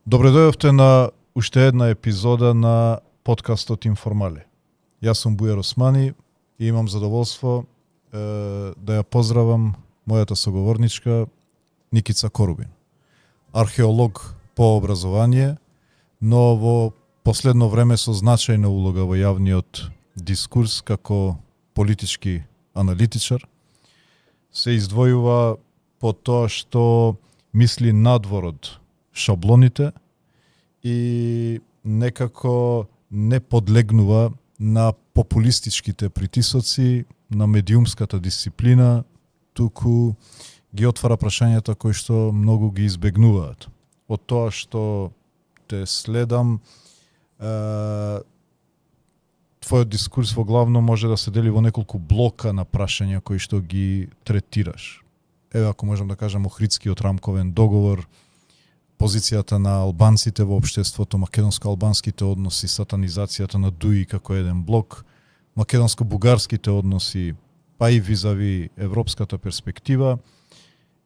Добре дојдовте на уште една епизода на подкастот Информале. Јас сум Бујар Османи и имам задоволство да ја поздравам мојата соговорничка Никица Корубин. Археолог по образование, но во последно време со значајна улога во јавниот дискурс како политички аналитичар. Се издвојува по тоа што мисли надвор од шаблоните и некако не подлегнува на популистичките притисоци, на медиумската дисциплина, туку ги отвара прашањата кои што многу ги избегнуваат. Од тоа што те следам, твојот дискурс во главно може да се дели во неколку блока на прашања кои што ги третираш. Еве, ако можам да кажам, Охридскиот рамковен договор, позицијата на албанците во општеството, македонско-албанските односи, сатанизацијата на ДУИ како еден блок, македонско-бугарските односи, па и визави европската перспектива,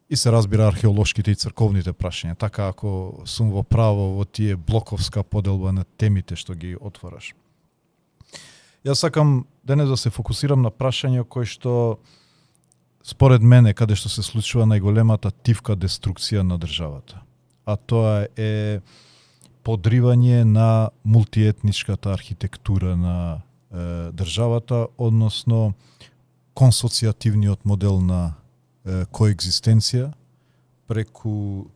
и се разбира археолошките и црковните прашања, така ако сум во право во тие блоковска поделба на темите што ги отвораш. Јас сакам денес да се фокусирам на прашања кои што според мене каде што се случува најголемата тивка деструкција на државата. А тоа е подривање на мултиетничката архитектура на државата, односно консоцијативниот модел на коегзистенција преку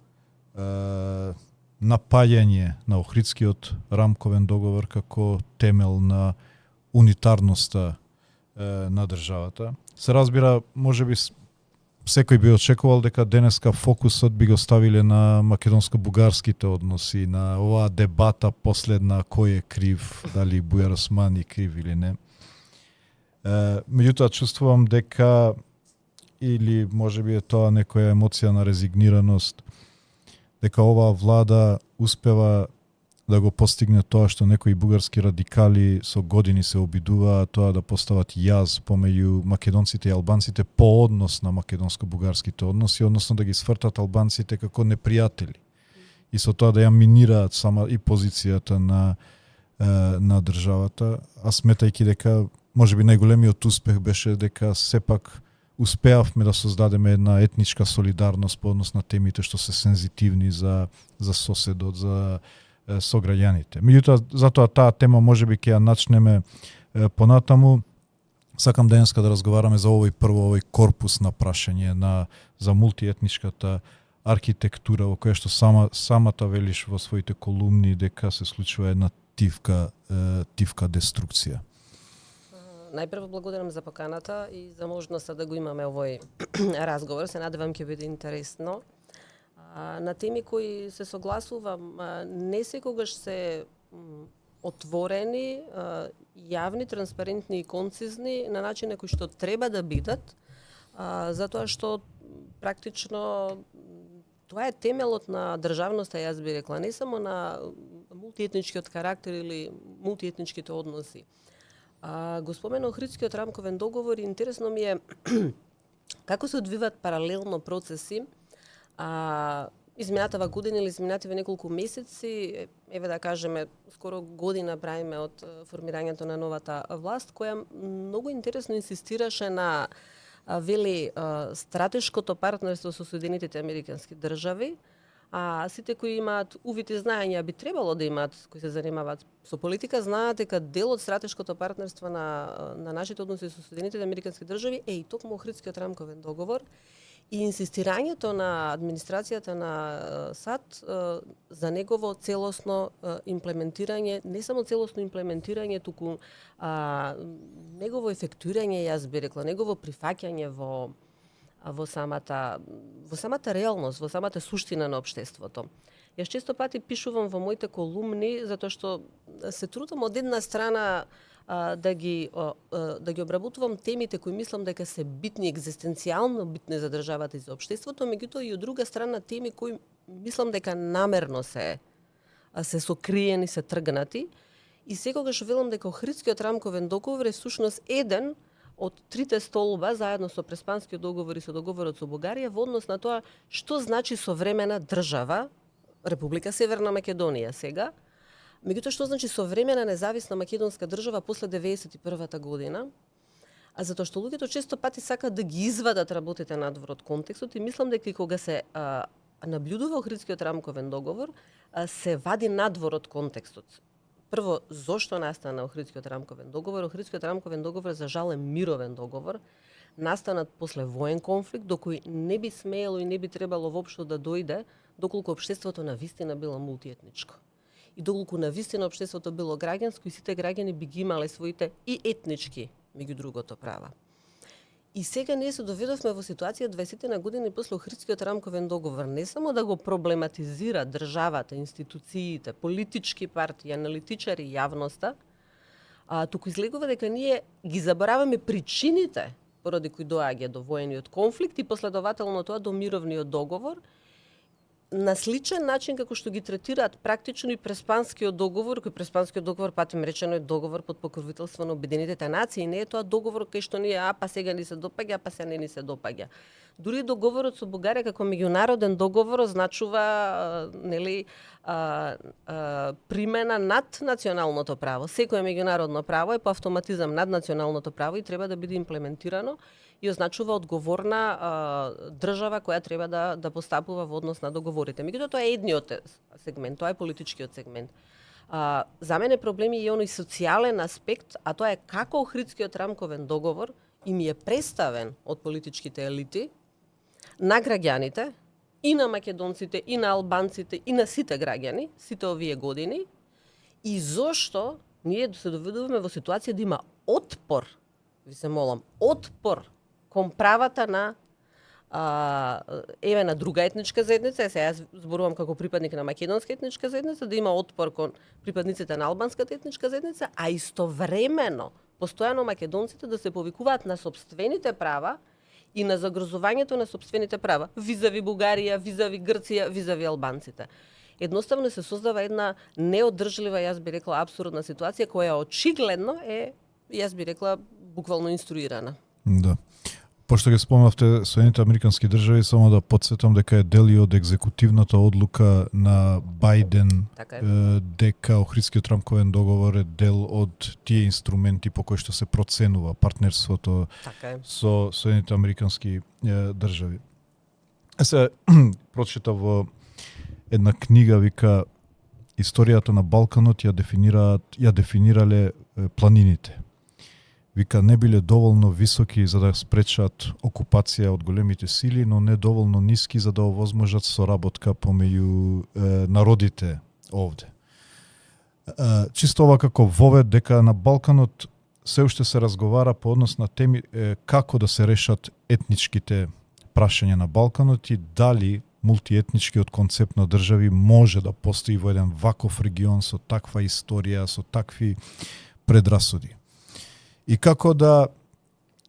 напаѓање на Охридскиот рамковен договор како темел на унитарноста на државата. Се разбира, можеби секој би очекувал дека денеска фокусот би го ставиле на македонско-бугарските односи, на оваа дебата последна кој е крив, дали Бујар Османи крив или не. Меѓутоа чувствувам дека, или можеби е тоа некоја емоција на резигнираност, дека оваа влада успева да го постигне тоа што некои бугарски радикали со години се обидуваат, тоа да постават јаз помеѓу македонците и албанците по однос на македонско-бугарските односи, односно да ги свртат албанците како непријатели. И со тоа да ја минираат сама и позицијата на државата, а сметајќи дека можеби најголемиот успех беше дека сепак успеавме да создадеме една етничка солидарност по однос на темите што се сензитивни за соседот, за сограѓаните. Меѓутоа, затоа таа тема можеби ќе ја начнеме понатаму. Сакам денеска да разговараме за овој корпус на прашање за мултиетничката архитектура во која што самата велиш во своите колумни дека се случува една тивка деструкција. Најпрво благодарам за поканата и за можноста да го имаме овој разговор. Се надевам ќе биде интересно. На теми кои се согласувам, не секогаш се отворени, јавни, транспарентни и концизни на начин на кој што треба да бидат, затоа што практично тоа е темелот на државноста, јас би рекла, не само на мултиетничкиот карактер или мултиетничките односи. Го спомена Охридскиот рамковен договор и интересно ми е како се одвиваат паралелно процеси. Изминатава година или изминативе неколку месеци, еве да кажеме, скоро година правиме од формирањето на новата власт, која многу интересно инсистираше на стратешкото партнерство со Соединетите Американски држави, а сите кои имаат увид и знаења би требало да имаат, кои се занимаваат со политика, знаат дека дел од стратешкото партнерство на нашите односи со Соединетите Американски држави е и токму Охридскиот рамковен договор и инсистирањето на администрацијата на САД за негово целосно имплементирање, не само целосно имплементирање, туку негово ефектуирање, јас би рекла, негово прифаќање во самата реалност, во самата суштина на општеството. Јас често пати пишувам во моите колумни затоа што се трудам од една страна да ги обработувам темите кои мислам дека се битни, екзистенцијално битни за државата и за општеството, меѓутоа и од друга страна теми кои мислам дека намерно се сокриени, се тргнати. И секогаш велам дека Охридскиот рамковен договор е всушност еден од трите столба, заедно со Преспанскиот договор и со договорот со Бугарија, во однос на тоа што значи современа држава Република Северна Македонија сега. Меѓутоа што значи современа независна македонска држава после 91-та година? А затоа што луѓето често пати сакаат да ги извадат работите надвор од контекстот и мислам дека и кога се наблюдува Охридскиот рамковен договор, се вади надвор од контекстот. Прво, зошто настана Охридскиот рамковен договор? Охридскиот рамковен договор за жал е мировен договор, настанат после воен конфликт до кој не би смеело и не би требало воопшто да дојде доколку општеството навистина било мултиетничко. И доколку навистина општеството било граѓанско и сите граѓани би ги имале своите и етнички, меѓу другото, права. И сега ние се доведовме во ситуација 20 на години после Охридскиот рамковен договор не само да го проблематизира државата, институциите, политички партии, аналитичари, јавноста, туку излегува дека ние ги забораваме причините поради кои доаѓа до воениот конфликт и последователно тоа до мировниот договор, на сличен начин како што ги третираат практично и Преспанскиот договор, кој Преспанскиот договор, патем речено, е договор под покровителство на Обединетите нации, не е тоа договор кај што ние па сега ни се допаѓа, па сега не ни се допаѓа. Дури договорот со Бугарија како меѓународен договор означува примена над националното право. Секое меѓународно право е по автоматизам над националното право и треба да биде имплементирано и означува одговорна држава која треба да постапува во однос на договорите. Меѓутоа тоа е едниот сегмент, тоа е политичкиот сегмент. За мене проблеми е оној социјален аспект, а тоа е како Охридскиот рамковен договор им е представен од политичките елити на граѓаните, и на македонците, и на албанците, и на сите граѓани, сите овие години, и зошто ние се доведуваме во ситуација да има отпор, ви се молам, отпор кон правата на на друга етничка заедница, сега јас зборувам како припадник на македонска етничка заедница, да има отпор кон припадниците на албанската етничка заедница, а истовремено постојано македонците да се повикуваат на сопствените права и на загрозувањето на сопствените права, визави Бугарија, визави Грција, визави албанците. Едноставно се создава една неодржлива, јас би рекла, апсурдна ситуација која очигледно е, јас би рекла, буквално инструирана. Да. Пошто ги спомнавте Соединените Американски држави, само да потсетам дека е дел и од екзекутивната одлука на Бајден, дека Охридскиот рамковен договор е дел од тие инструменти по кои што се проценува партнерството со Соединените Американски држави. Се прочитав во една книга, вика Историјата на Балканот ја дефинирале планините. Вика, не биле доволно високи за да спречат окупација од големите сили, но не доволно ниски за да овозможат соработка помеѓу народите овде. Чисто ова како вовед дека на Балканот се уште се разговара по однос на теми како да се решат етничките прашања на Балканот и дали мултиетничкиот концепт на држави може да постои во еден ваков регион со таква историја, со такви предрасуди. И како да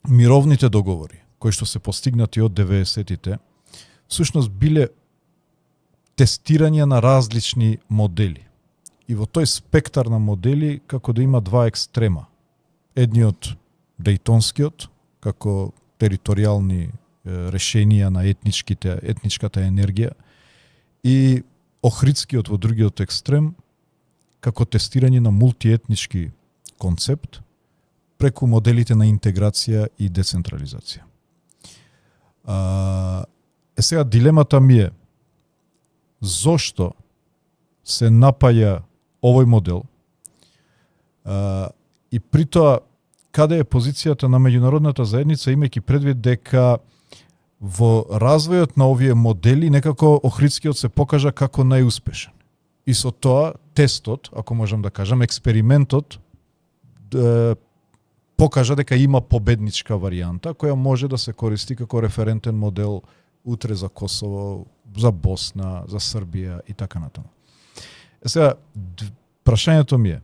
мировните договори, кои што се постигнати од 90-тите, всушност биле тестирање на различни модели. И во тој спектар на модели, како да има два екстрема. Едниот, Дејтонскиот, како територијални решенија на етничката енергија, и Охридскиот во другиот екстрем, како тестирање на мултиетнички концепт, преку моделите на интеграција и децентрализација. Сега дилемата ми е зошто се напаја овој модел и при тоа каде е позицијата на меѓународната заедница, имајќи предвид дека во развојот на овие модели некако Охридскиот се покажа како најуспешен. И со тоа тестот, ако можам да кажам, експериментот покажа дека има победничка варијанта која може да се користи како референтен модел утре за Косово, за Босна, за Србија и така натаму. Сега, прашањето ми е,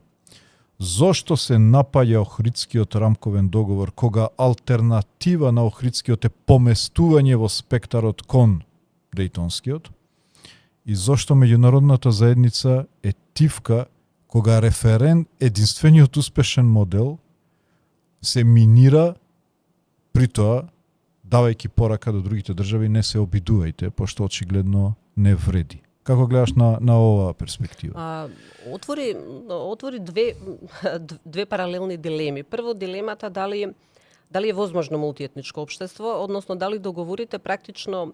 зошто се напаја Охридскиот рамковен договор кога алтернатива на Охридскиот е поместување во спектарот кон Дејтонскиот и зошто меѓународната заедница е тивка кога единствениот успешен модел се минира, при тоа давајќи порака до другите држави не се обидувајте, пошто очигледно не вреди. Како гледаш на оваа перспектива? Отвори две паралелни дилеми. Прво, дилемата дали е возможно мултиетничко општество, односно дали договорите практично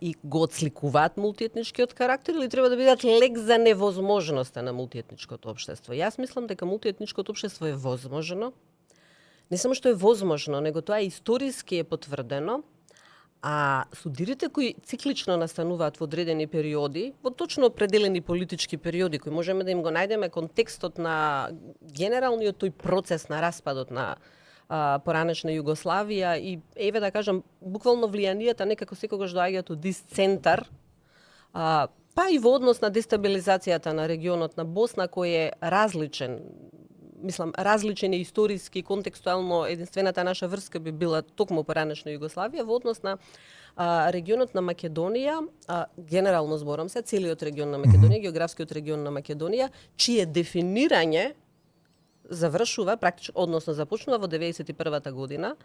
и го отсликуваат мултиетничкиот карактер или треба да бидат лек за невозможноста на мултиетничкото општество. Јас мислам дека мултиетничкото општество е возможно. Не само што е возможно, него тоа историски е потврдено, а судирите кои циклично настануваат во одредени периоди, во точно определени политички периоди, кои можеме да им го најдеме контекстот на генералниот тој процес на распадот на поранешна Југославија и еве да кажам буквално влијанијата некако секогаш доаѓаат од ист центар, па и во однос на дестабилизацијата на регионот на Босна кој е различен. Мислам, различен е историски, контекстуално, единствената наша врска би била токму поранешна Југославија во однос на регионот на Македонија, генерално зборам се, целиот регион на Македонија, географскиот регион на Македонија, чие дефинирање завршува практично, односно започнува во 91-та година.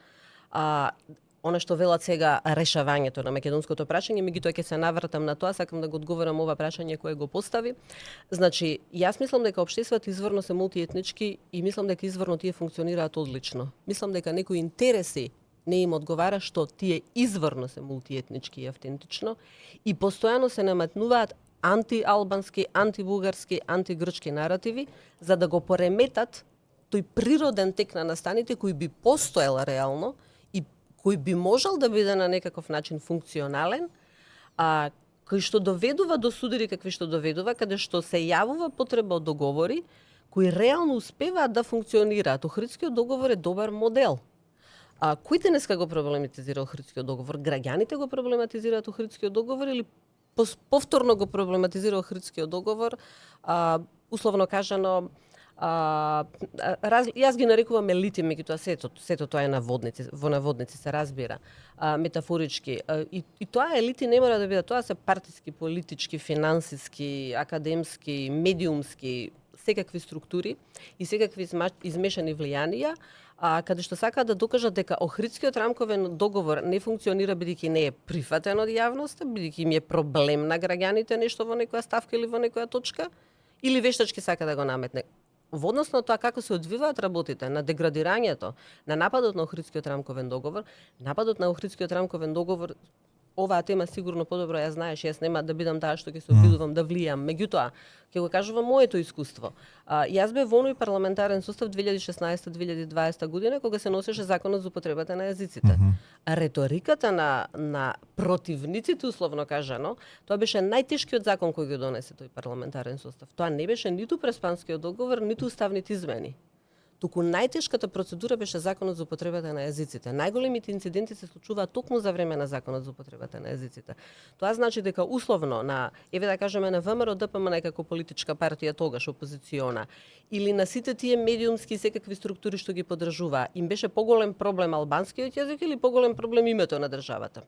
Она што велат сега решавањето на македонското прашање, меѓутоа ќе се навратам на тоа, сакам да го одговорам ова прашање кое го постави. Значи, јас мислам дека општествата изворно се мултиетнички и мислам дека изворно тие функционираат одлично. Мислам дека некои интереси не им одговара што тие изворно се мултиетнички и автентично и постојано се наметнуваат антиалбански, антибугарски, антигрчки наративи за да го пореметат тој природен тек на настаните кој би постоел реално и кој би можел да биде на некаков начин функционален, кој што доведува до судири какви што доведува, каде што се јавува потреба од договори кои реално успеваат да функционираат. Охридскиот договор е добар модел. Кој денеска го проблематизира Охридскиот договор? Граѓаните го проблематизираат Охридскиот договор или повторно го проблематизира Охридскиот договор, условно кажано, јас ги нарекувам елити, меѓутоа сето тоа е во наводници се разбира, метафорички. И тоа елити не мора да бидат, тоа се партиски, политички, финансиски, академски, медиумски, секакви структури и секакви измешани влијанија, каде што сакаат да докажат дека Охридскиот рамковен договор не функционира бидејќи не е прифатен од јавноста, бидејќи им е проблем на граѓаните нешто во некоја ставка или во некоја точка, или вештачки сака да го наметне. Во однос на тоа како се одвиваат работите, на деградирањето, на нападот на Охридскиот рамковен договор, нападот на Охридскиот рамковен договор, оваа тема сигурно подобро ја знаеш, јас нема да бидам таа што ќе се обидувам да влијам. Меѓутоа, ќе го кажувам моето искуство. Јас бев во оној парламентарен состав 2016-2020 година кога се носеше законот за употребата на јазиците. Реториката на противниците, условно кажано, тоа беше најтешкиот закон кој го донесе тој парламентарен состав. Тоа не беше ниту Преспанскиот договор, ниту уставните измени. Туку најтешката процедура беше законот за употребата на јазиците. Најголемите инциденти се случуваат токму за време на законот за употребата на јазиците. Тоа значи дека условно на, еве да кажеме на ВМРО ДПМН како политичка партија тогаш опозициона или на сите тие медиумски и секакви структури што ги поддржуваа, им беше поголем проблем албанскиот јазик или поголем проблем името на државата.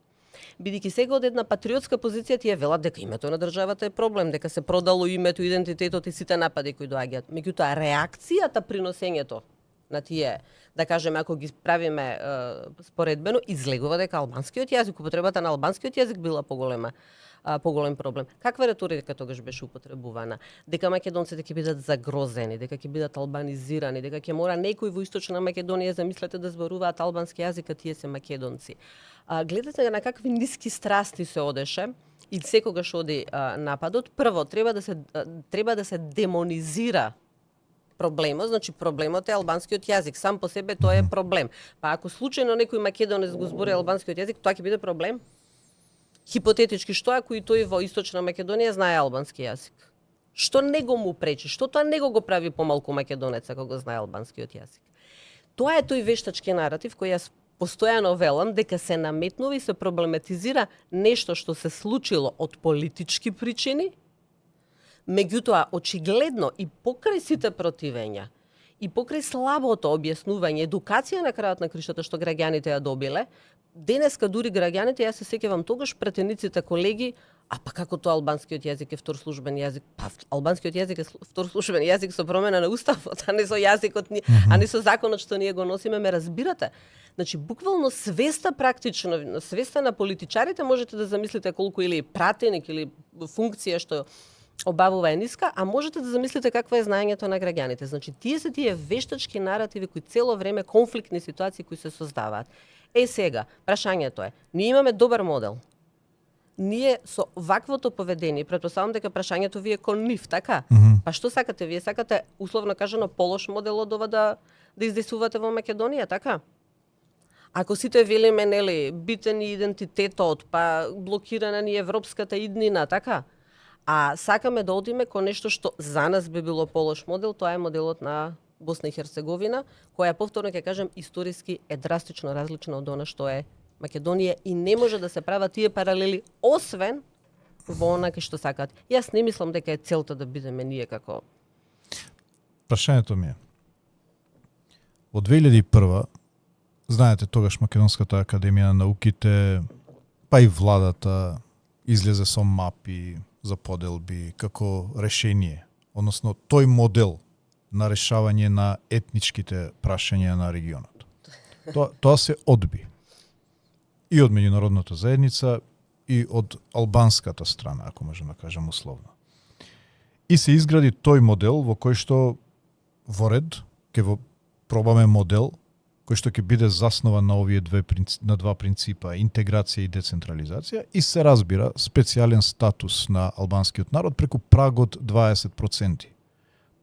Бидејќи сега од една патриотска позиција тие велат дека името на државата е проблем, дека се продало името, идентитетот и сите напади кои доаѓаат. Меѓутоа реакцијата при носењето на тие, да кажеме ако ги правиме споредбено, излегува дека албанскиот јазик, употребата на албанскиот јазик била поголем проблем. Каква реторика тогаш беше употребувана? Дека македонците ќе бидат загрозени, дека ќе бидат албанизирани, дека ќе мора некој во источна Македонија замислете да зборуваат албански јазик, а тие се македонци. Гледате на какви ниски страсти се одеше и секогаш оди нападот. Прво, треба да се демонизира проблемот, значи проблемот е албанскиот јазик. Сам по себе тоа е проблем. Па ако случајно некој македонец го збори албанскиот јазик, тоа ќе биде проблем? Хипотетички, што ако и тој во источна Македонија знае албански јазик? Што него му пречи? Што тоа него го прави помалку македонец ако го знае албанскиот јазик? Тоа е тој вештачки наратив кој јас постојано велам дека се наметнува и се проблематизира нешто што се случило од политички причини, меѓутоа очигледно и покрај сите противења и покрај слабото објаснување, едукација на крајот на кришата што граѓаните ја добиле, денеска дури граѓаните, јас се сеќавам тогаш претениците колеги А па како тоа албанскиот јазик е второслужбен јазик? Па албанскиот јазик е второслужбен јазик со промена на уставот, а не со јазикот, а не со законот што ние го носиме, ме разбирате? Значи буквално свеста практично, свеста на политичарите можете да замислите колку или пратеник или функција што обавува е ниска, а можете да замислите каква е знаењето на граѓаните. Значи тие се тие вештачки наративи кои цело време конфликтни ситуации кои се создаваат. Сега, прашањето е, ние имаме добар модел. Ние со ваквото поведение, претпоставам дека прашањето ви е кон нив, така? Па што сакате? Вие сакате, условно кажано, полош модел од ова да издесувате во Македонија, така? Ако сите велиме, нели, битен и идентитетот, па блокирана ни европската иднина, така? А сакаме да одиме кон нешто што за нас би било полош модел, тоа е моделот на Босна и Херцеговина, која, повторно ќе кажем, историски е драстично различна од она што е Македонија и не може да се прават тие паралели, освен во она кај што сакаат. Јас не мислам дека е целта да бидеме ние како... Прашањето ми е, од 2001, знаете, тогаш Македонската академија на науките, па и владата, излезе со мапи за поделби како решение, односно тој модел на решавање на етничките прашања на регионот. Тоа се одби. И од меѓународната заедница, и од албанската страна, ако можем да кажем условно. И се изгради тој модел во кој што во ред ќе пробаме модел кој што ќе биде заснован на овие два принципа, интеграција и децентрализација, и се разбира специјален статус на албанскиот народ преку прагот 20%.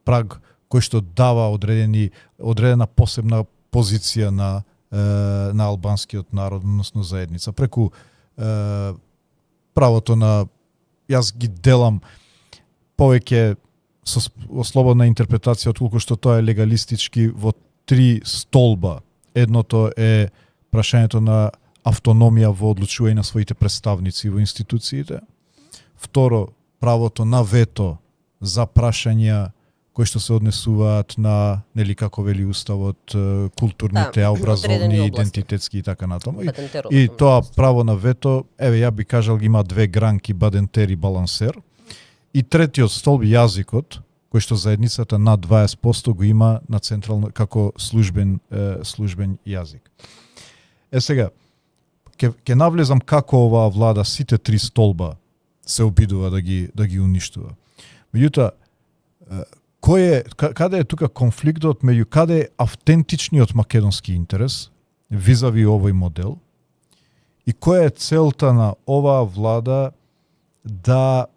Праг кој што дава одредена посебна позиција на албанскиот народ, односно заедница, преку правото на, јас ги делам повеќе со слободна интерпретација, отколку што тоа е легалистички, во 3 столба. Едното е прашањето на автономија во одлучување на своите представници во институциите. Второ, правото на вето за прашања кои што се однесуваат на, нели како вели уставот, културните, образовни, идентитетски и така натаму. И тоа право на вето, ја би кажал, има 2 гранки, бадентер и балансер. И третиот столб, јазикот, кој што заедницата над 20% го има на централно како службен јазик. Сега, ќе навлезам како оваа влада сите 3 столба се обидува да ги уништува. Меѓутоа, каде е тука конфликтот меѓу каде е автентичниот македонски интерес визави овој модел и која е целта на оваа влада да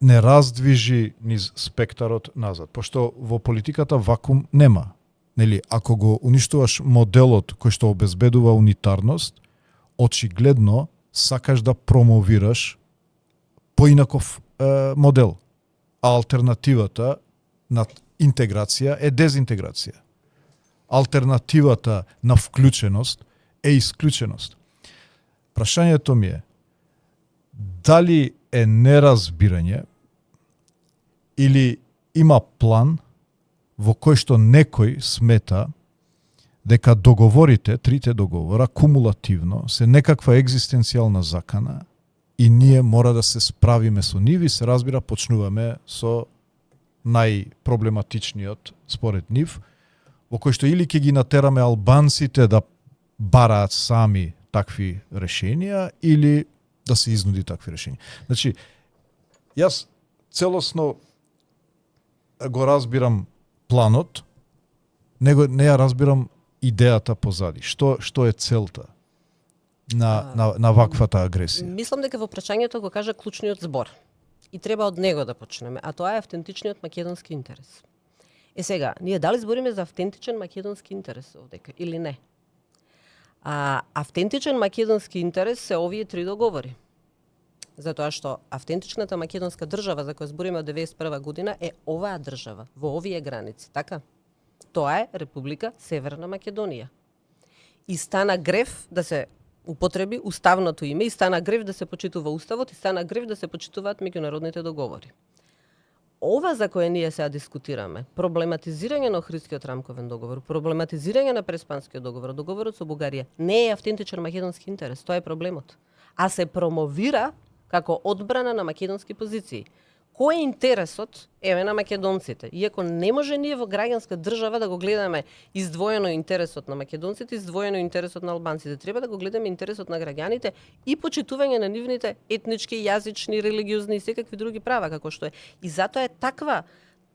не раздвижи низ спектарот назад, пошто во политиката вакуум нема. Нели, ако го уништуваш моделот кој што обезбедува унитарност, очигледно сакаш да промовираш поинаков модел. А алтернативата на интеграција е дезинтеграција. Алтернативата на вклученост е исклученост. Прашањето ми е, дали е неразбирање или има план во кој што некој смета дека договорите, 3 договора, кумулативно, се некаква екзистенцијална закана и ние мора да се справиме со нив и се разбира почнуваме со најпроблематичниот според нив, во кој што или ќе ги натераме албанците да бараат сами такви решенија или да се изнуди такви решенија. Значи, јас целосно го разбирам планот, не ја разбирам идејата позади. Што е целта на ваквата агресија? Мислам дека во прашањето го кажа клучниот збор. И треба од него да почнеме, а тоа е автентичниот македонски интерес. Сега, ние дали збориме за автентичен македонски интерес овдека или не? Автентичен македонски интерес се овие 3 договори. Затоа што автентичната македонска држава за која збориме од 1991 година е оваа држава, во овие граници, така? Тоа е Република Северна Македонија. И стана греф да се употреби уставното име, и стана греф да се почитува уставот, и стана греф да се почитуваат меѓународните договори. Ова за кое ние сега дискутираме, проблематизирање на Охридскиот рамковен договор, проблематизирање на Преспанскиот договор, договорот со Бугарија, не е автентичен македонски интерес, тоа е проблемот. А се промовира како одбрана на македонски позиции. Кој е интересот на македонците? Иако не може ние во граѓанска држава да го гледаме издвоено интересот на македонците, издвоено интересот на албанците. Треба да го гледаме интересот на граѓаните и почитување на нивните етнички, јазични, религиозни и секакви други права како што е. И затоа е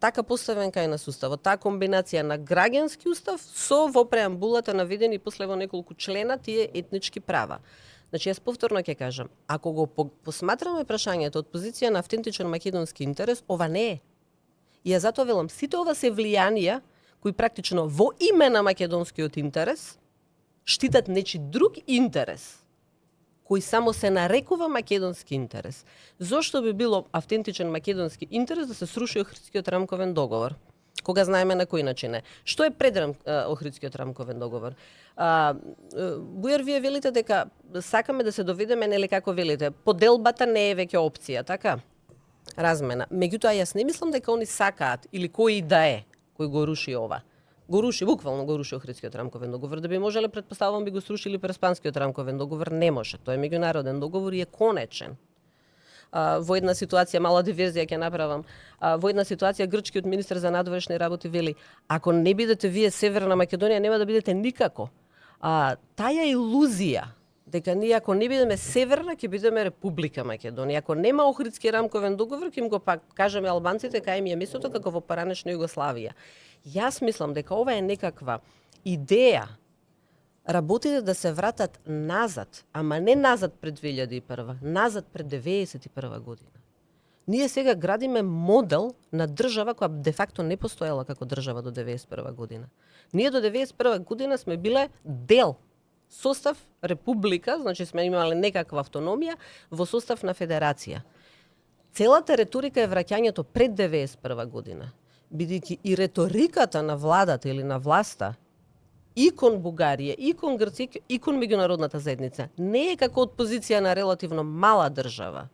така поставен кај нас уставот, таа комбинација на граѓански устав со во преамбулата наведени после во неколку члена тие етнички права. Значи, јас повторно ќе кажам, ако го посматраме прашањето од позиција на автентичен македонски интерес, ова не е. И ја затоа велам, сите ова се влијанија кои практично во име на македонскиот интерес штитат нечи друг интерес, кој само се нарекува македонски интерес. Зошто би било автентичен македонски интерес да се сруши Охридскиот рамковен договор? Кога знаеме на кој начин е. Што е пред Охридскиот рамковен договор? Бујар, вие велите дека сакаме да се доведеме, нели како велите, поделбата не е веќе опција, така? Размена. Меѓутоа, јас не мислам дека они сакаат, или кој да е, кој го руши ова. Буквално го руши Охридскиот рамковен договор. Да би можеле, предпоставувам, би го срушили Преспанскиот рамковен договор. Не може. Тој е меѓународен договор и е конечен. Во една ситуација, мала диверзија ќе направам, во една ситуација грчкиот министер за надворешни работи вели: ако не бидете вие Северна Македонија, нема да бидете никако. Таа илузија дека ние ако не бидеме Северна, ќе бидеме Република Македонија. Ако нема Охридски рамковен договор, ќе им го кажеме албанците кај им е местото како во поранешна Југославија. Јас мислам дека ова е некаква идеја работите да се вратат назад, ама не назад пред 2001, назад пред 1991 година. Ние сега градиме модел на држава која де факто не постоела како држава до 1991 година. Ние до 1991 година сме биле дел, состав република, значи сме имале некаква автономија во состав на федерација. Целата реторика е враќањето пред 1991 година, бидејќи и реториката на владата или на власта и кон Бугарија, и кон Грција, и кон меѓународната заедница не е како од позиција на релативно мала држава,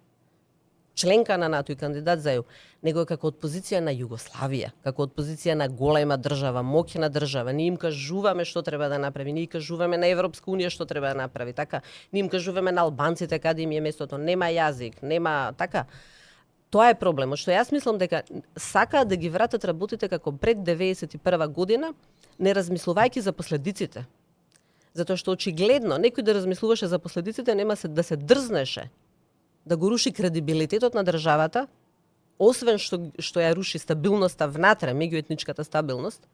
членка на НАТО и кандидат за ЕУ, него е како од позиција на Југославија, како од позиција на голема држава, моќна држава. Ние им кажуваме што треба да направи, ние кажуваме на Европска унија што треба да направи, така. Ние им кажуваме на албанците каде им е местото, нема јазик, нема така. Тоа е проблемот, што јас мислам дека сакаат да ги вратат работите како пред 1991 година, не размислувајќи за последиците. Затоа што очигледно некој да размислуваше за последиците нема да се дрзнеше да го руши кредибилитетот на државата, освен што ја руши стабилноста внатре, меѓуетничката стабилност,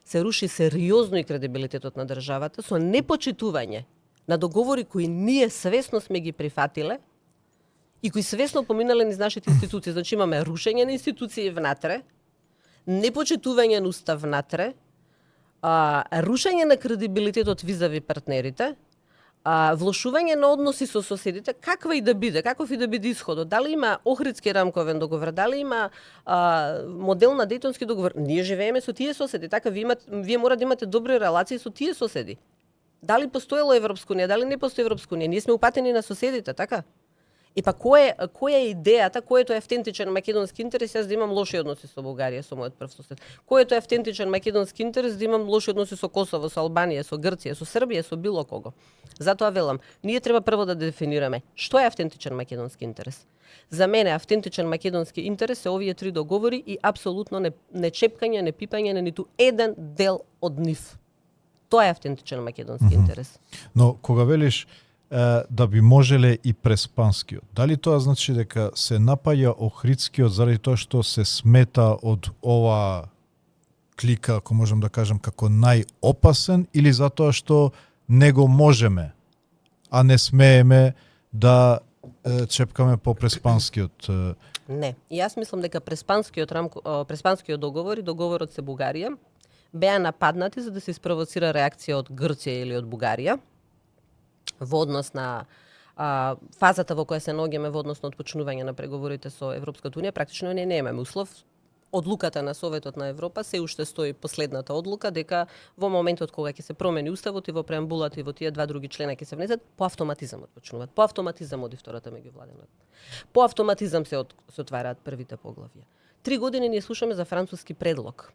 се руши сериозно и кредибилитетот на државата со непочитување на договори кои ние свесно сме ги прифатиле и кои свесно поминале низ нашите институции. Значи имаме рушење на институции внатре, непочитување на устав внатре, рушење на кредибилитетот визави партнерите, влошување на односи со соседите, каква и да биде, каков и да биде исходот. Дали има Охридски рамковен договор, дали има модел на Дејтонски договор, ние живееме со тие соседи, така вие мора да имате добри релации со тие соседи. Дали постоело Европска унија, дали не постои Европска унија, ние сме упатени на соседите, така? И па која е идејата, кој е тој автентичен македонски интерес, јас да имам лоши односи со Бугарија, со мојот прв сосед. Кој е тој автентичен македонски интерес да имам лоши односи со Косово, со Албанија, со Грција, со Србија, со било кого. Затоа велам, ние треба прво да дефинираме што е автентичен македонски интерес. За мене автентичен македонски интерес се овие три договори и апсолутно не чепкање, не пипање на ниту еден дел од нив. Тоа е автентичен македонски интерес. Но кога велиш да би можеле и Преспанскиот, дали тоа значи дека се напаја Охридскиот заради тоа што се смета од ова клика, ако можам да кажам, како најопасен, или затоа што него можеме, а не смееме да чепкаме по Преспанскиот? Не. И јас мислам дека Преспанскиот договор и договорот со Бугарија беа нападнати за да се испровоцира реакција од Грција или од Бугарија во однос на фазата во која се наоѓаме во однос на отпочнување на преговорите со Европската унија. Практично не немаме услов. Одлуката на Советот на Европа се уште стои последната одлука дека во моментот кога ќе се промени уставот и во преамбулата и во тие два други члена ќе се внесат, по автоматизам отпочнуваат. По автоматизам оди втората меѓувладина. По автоматизам се отвараат првите поглавја. 3 години ние слушаме за француски предлог.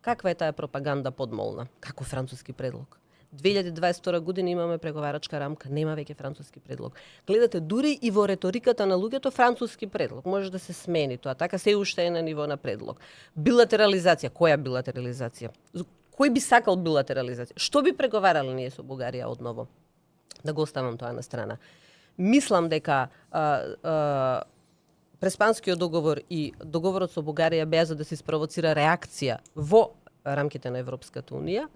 Каква е таа пропаганда подмолна? Како француски предлог? 2022 година имаме преговарачка рамка, нема веќе француски предлог. Гледате, дури и во реториката на луѓето француски предлог може да се смени тоа, така се уште е на ниво на предлог. Билатерализација, која билатерализација? Кој би сакал билатерализација? Што би преговарале ние со Бугарија одново? Да го оставам тоа на страна. Мислам дека Преспанскиот договор и договорот со Бугарија беа за да се спровоцира реакција во рамките на Европската унија,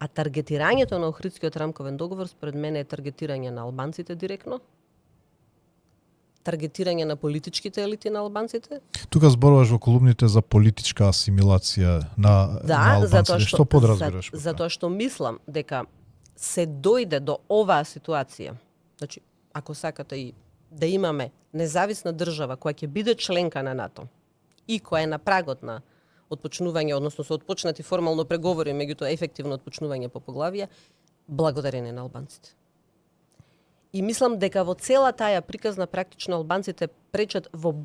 а таргетирањето на Охридскиот рамковен договор според мене е таргетирање на албанците директно, таргетирање на политичките елити на албанците. Тука зборуваш во колумните за политичка асимилација на албанците. Што подразбираш? Затоа што мислам дека се дојде до оваа ситуација. Значи, ако сакате и да имаме независна држава која ќе биде членка на НАТО и која е на прагот на отпочнување, односно со отпочнати формално преговори, меѓутоа ефективно отпочнување по поглавија, благодарение на албанците. И мислам дека во цела таа приказна практично албанците пречат во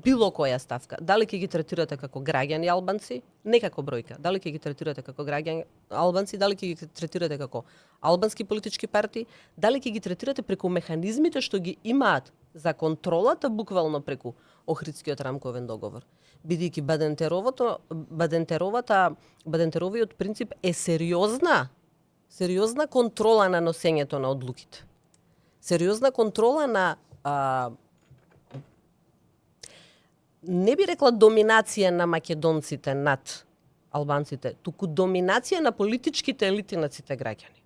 било која ставка. Дали ќе ги третирате како граѓани албанци, не како бројка. Дали ќе ги третирате како граѓани албанци, дали ќе ги третирате како албански политички партии, дали ќе ги третирате преку механизмите што ги имаат за контролата буквално преку Охридскиот рамковен договор. Бидејќи Бадентеровиот принцип е сериозна контрола на носењето на одлуките. Сериозна контрола на не би рекла доминација на македонците над албанците, туку доминација на политичките елити над сите граѓани.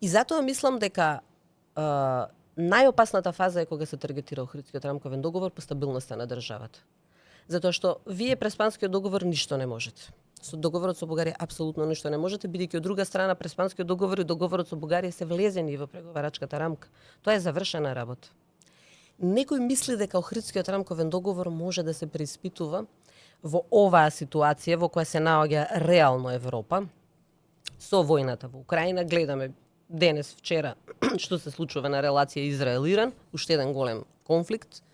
И затоа мислам дека најопасната фаза е кога се таргетира Охридскиот рамковен договор по стабилноста на државата. Затоа што вие Преспанскиот договор ништо не можете. Со договорот со Бугарија апсолутно ништо не можете, бидејќи од друга страна Преспанскиот договор и договорот со Бугарија се влезени во преговарачката рамка. Тоа е завршена работа. Некој мисли дека Охридскиот рамковен договор може да се преиспитува во оваа ситуација во која се наоѓа реално Европа, со војната во Украина. Гледаме денес, вчера, што се случува на релација Израел-Иран, уште еден голем конфликт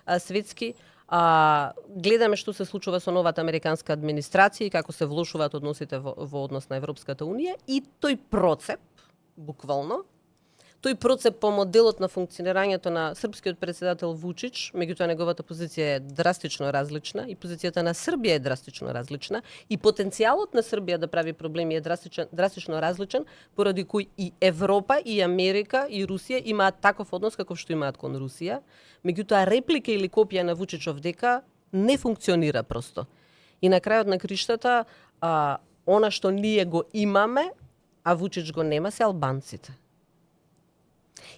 светски. Гледаме што се случува со новата американска администрација и како се влошуваат односите во однос на Европската унија и тој процеп, буквално, тој процеп по моделот на функционирањето на српскиот председател Вучич, меѓутоа неговата позиција е драстично различна и позицијата на Србија е драстично различна и потенцијалот на Србија да прави проблеми е драстично различен, поради кој и Европа, и Америка, и Русија имаат таков однос каков што имаат кон Русија, меѓутоа реплика или копија на Вучичов дека не функционира просто. И на крајот на криштата, она што ние го имаме, а Вучич го нема, се албанците.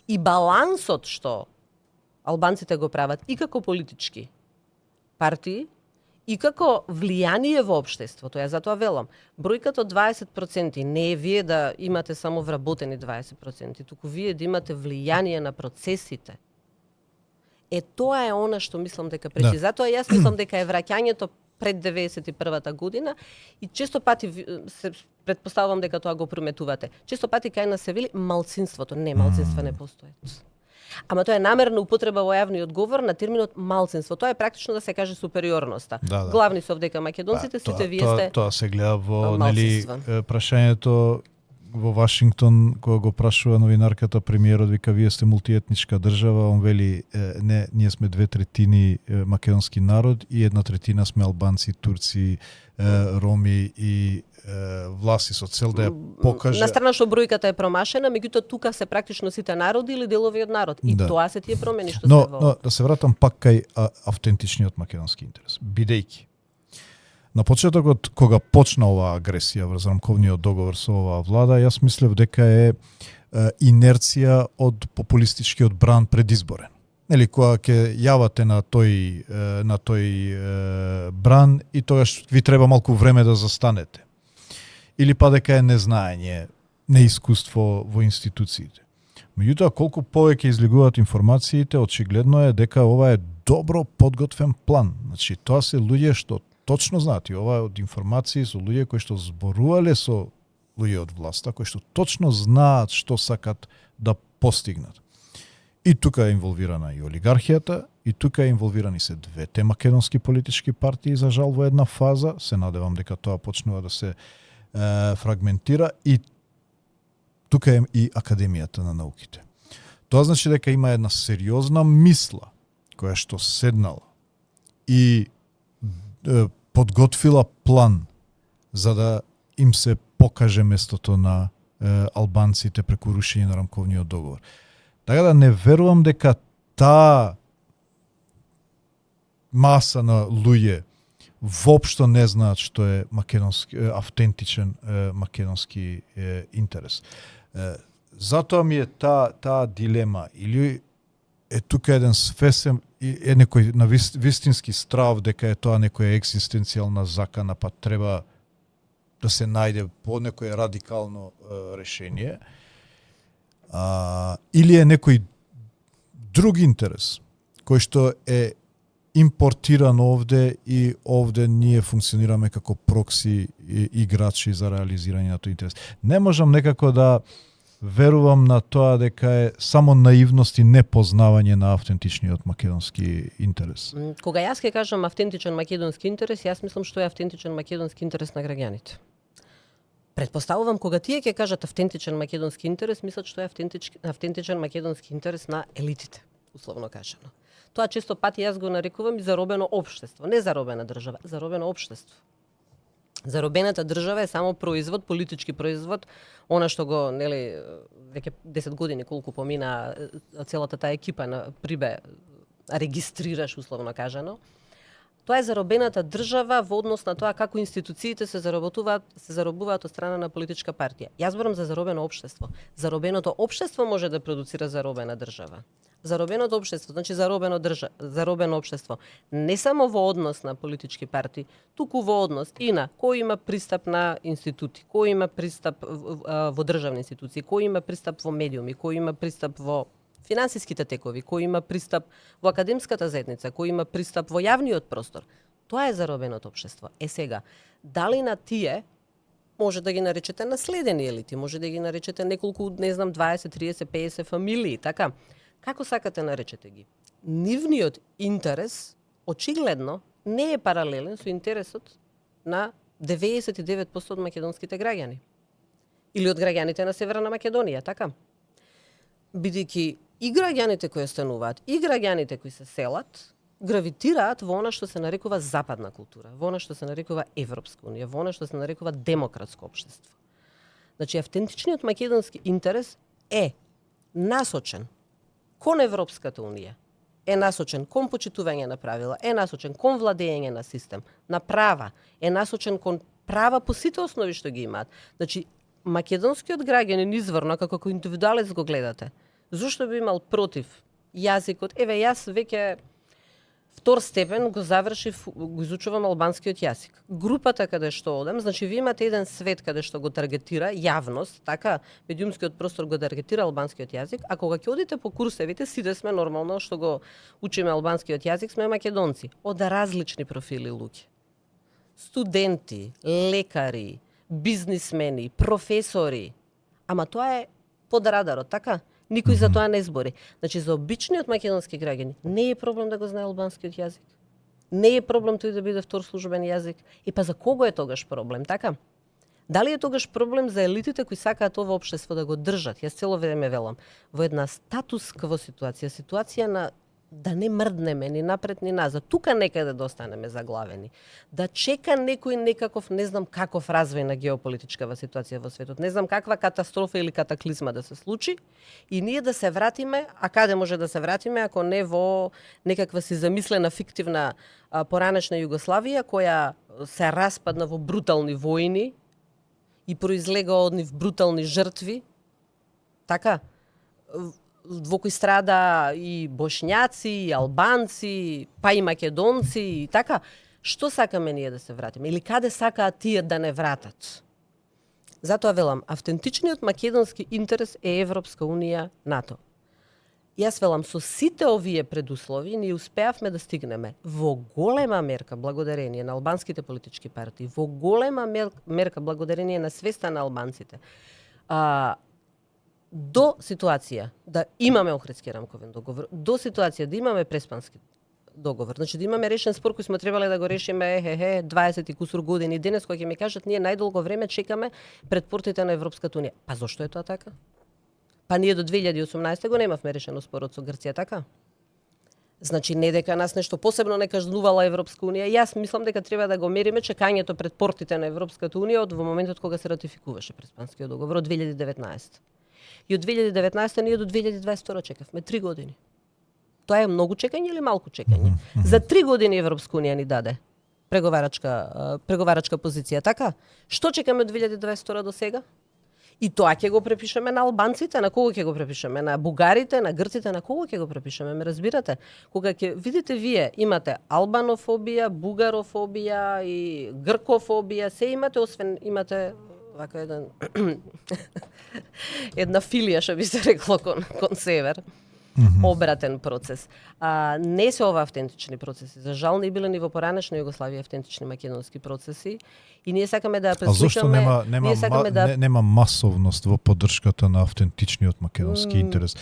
И балансот што албанците го прават и како политички партии, и како влијание во општеството. Ја затоа велам, бројката од 20% не е вие да имате само вработени 20%, туку вие да имате влијание на процесите. Тоа е она што мислам дека пречи. Да. Затоа јас мислам дека е враќањето пред 91-та година и често пати се предпоставувам дека тоа го приметувате. Често пати кај нас се вели малцинството. Не, малцинства не постојат. Ама тоа е намерна употреба во јавниот говор на терминот малцинство. Тоа е практично да се каже супериорноста. Да. Главни се овдека македонците, сите вие сте тоа се гледа во прашањето во Вашингтон, кога го прашува новинарката премиерот, вика, вие сте мултиетничка држава, он вели, не, ние сме 2/3 македонски народ и 1/3 сме албанци, турци, роми и власти со цел да ја покаже. На страна што бројката е промашена, меѓутоа тука се практично сите народи или делови од народ. И тоа се тие промени што се во. Но да се вратам пак кај автентичниот македонски интерес. Бидејќи на почетокот, кога почна оваа агресија врз рамковниот договор со оваа влада, јас мислев дека е инерција од популистичкиот бран предизборен. Нели, кога ќе јавате на тој бран и тогаш ви треба малку време да застанете. Или па дека е незнаење, неискуство во институциите. Меѓутоа, колку повеќе излегуваат информациите, очигледно е дека ова е добро подготвен план. Значи, тоа се луѓе што точно знаат, и ова е од информации со луѓе кои што зборувале со луѓе од власта, кои што точно знаат што сакат да постигнат. И тука е инволвирана и олигархијата, и тука е инволвирани се двете македонски политички партии, за жал, во една фаза. Се надевам дека тоа почнува да се фрагментира и тука е и Академијата на науките. Тоа значи дека има една сериозна мисла која што седнала и подготвила план за да им се покаже местото на албанците преку рушење на рамковниот договор. Така да не верувам дека таа маса на луѓе воопшто не знаат што е македонски автентичен македонски интерес. Затоа ми е таа дилема или е тука еден свесен е некој на вистински страв дека е тоа некоја екзистенцијална закана, па треба да се најде по некој радикално решение, или е некој друг интерес кој што е импортиран овде и овде ние функционираме како прокси играчи за реализирање на тој интерес. Не можам некако да верувам на тоа дека е само наивност и непознавање на автентичниот македонски интерес. Кога јас ќе кажам автентичен македонски интерес, јас мислам што е автентичен македонски интерес на граѓаните. Предпоставувам кога тие ќе кажат автентичен македонски интерес, мислат што е автентичен македонски интерес на елитите, условно кажано. Тоа често пати јас го нарекувам и заробено општество, не заробена држава, заробено општество. Заробената држава е само производ, политички производ, она што го, нели, веќе 10 години колку помина целата таа екипа на Прибе регистрираш, условно кажано. Тоа е заробената држава во однос на тоа како институциите се заробуваат од страна на политичка партија. Јас зборам за заробено општество. Заробеното општество може да продуцира заробена држава. Заробеното општество, значи заробено општество, не само во однос на политички партии, туку во однос и на кој има пристап на институти, кој има пристап во државни институции, кој има пристап во медиуми, кој има пристап во финансиските текови, кој има пристап во академската заедница, кој има пристап во јавниот простор. Тоа е заробеното општество. Сега, дали на тие може да ги наречете наследени елити, може да ги наречете неколку, не знам, 20, 30, 50 фамилии, така. Како сакате наречете ги? Нивниот интерес очигледно не е паралелен со интересот на 99% од македонските граѓани. Или од граѓаните на Северна Македонија, така? Бидејќи и граѓаните кои стануваат, и граѓаните кои се селат, гравитираат во она што се нарекува западна култура, во она што се нарекува Европска унија, во она што се нарекува демократско општество. Значи, автентичниот македонски интерес е насочен кон Европската унија, е насочен кон почитување на правила, е насочен кон владење на систем, на права, е насочен кон права по сите основи што ги имаат. Значи, македонскиот граѓанин изворно, како индивидуалец го гледате, зошто би имал против јазикот? Еве, јас веќе втор степен го завршив, го изучувам албанскиот јазик. Групата каде што одам, значи ви имате еден свет каде што го таргетира јавност, така, медиумскиот простор го таргетира албанскиот јазик, а кога ќе одите по курсевите, сите сме нормално што го учиме албанскиот јазик, сме македонци, од различни профили луѓе. Студенти, лекари, бизнисмени, професори. Ама тоа е под радарот, така? Никој за тоа не збори. Значи, за обичниот македонски граѓани не е проблем да го знае албанскиот јазик. Не е проблем тој да биде втор службен јазик. И па за кого е тогаш проблем, така? Дали е тогаш проблем за елитите кои сакаат ова општество да го држат? Јас цело време велам, во една статус-кво ситуација на да не мрднеме ни напред ни назад, тука некаде да останеме заглавени. Да чека некој некаков, не знам каков развој на геополитичкава ситуација во светот, не знам каква катастрофа или катаклизма да се случи и ние да се вратиме, а каде може да се вратиме ако не во некаква си замислена фиктивна поранешна Југославија која се распадна во брутални војни и произлега од нив брутални жртви, така, во кој страда и бошњаци, и албанци, па и македонци, и така. Што сакаме ние да се вратиме? Или каде сакаат тие да не вратат? Затоа велам, автентичниот македонски интерес е Европска унија, НАТО. Јас велам, со сите овие предуслови ние успеавме да стигнеме во голема мерка благодарение на албанските политички партии, во голема мерка благодарение на свеста на албанците, до ситуација да имаме Охридски рамковен договор, до ситуација да имаме Преспански договор. Значи да имаме решен спор кој сме требале да го решиме 20 и кусур години. Денес кога ќе ми кажат ние најдолго време чекаме пред портите на Европската унија. Па зошто е тоа така? Па ние до 2018 го немавме решено спорот со Грција, така? Значи не дека нас нешто посебно не кажнувала Европска унија. Јас мислам дека треба да го мериме чекањето пред портите на Европската унија од во моментот кога се ратификуваше Преспанскиот договор од 2019. И од 2019 ние до 2022 чекавме 3 години. Тоа е многу чекање или малку чекање? За 3 години Европска унија ни даде преговарачка позиција, така? Што чекаме од 2022 до сега? И тоа ќе го препишеме на албанците, на кого ќе го препишеме? На бугарите, на грците, на кого ќе го препишеме? Ме разбирате? Кога ќе видите вие имате албанофобија, бугарофобија и гркофобија, се имате, освен имате вака една филија, што би се рекло кон север. Обратен процес. Не се ова автентични процеси. За жал не биле ни во поранешна Југославија автентични македонски процеси. И ние сакаме да преслушаме. А зошто нема масовност во поддршката на автентичниот македонски интерес?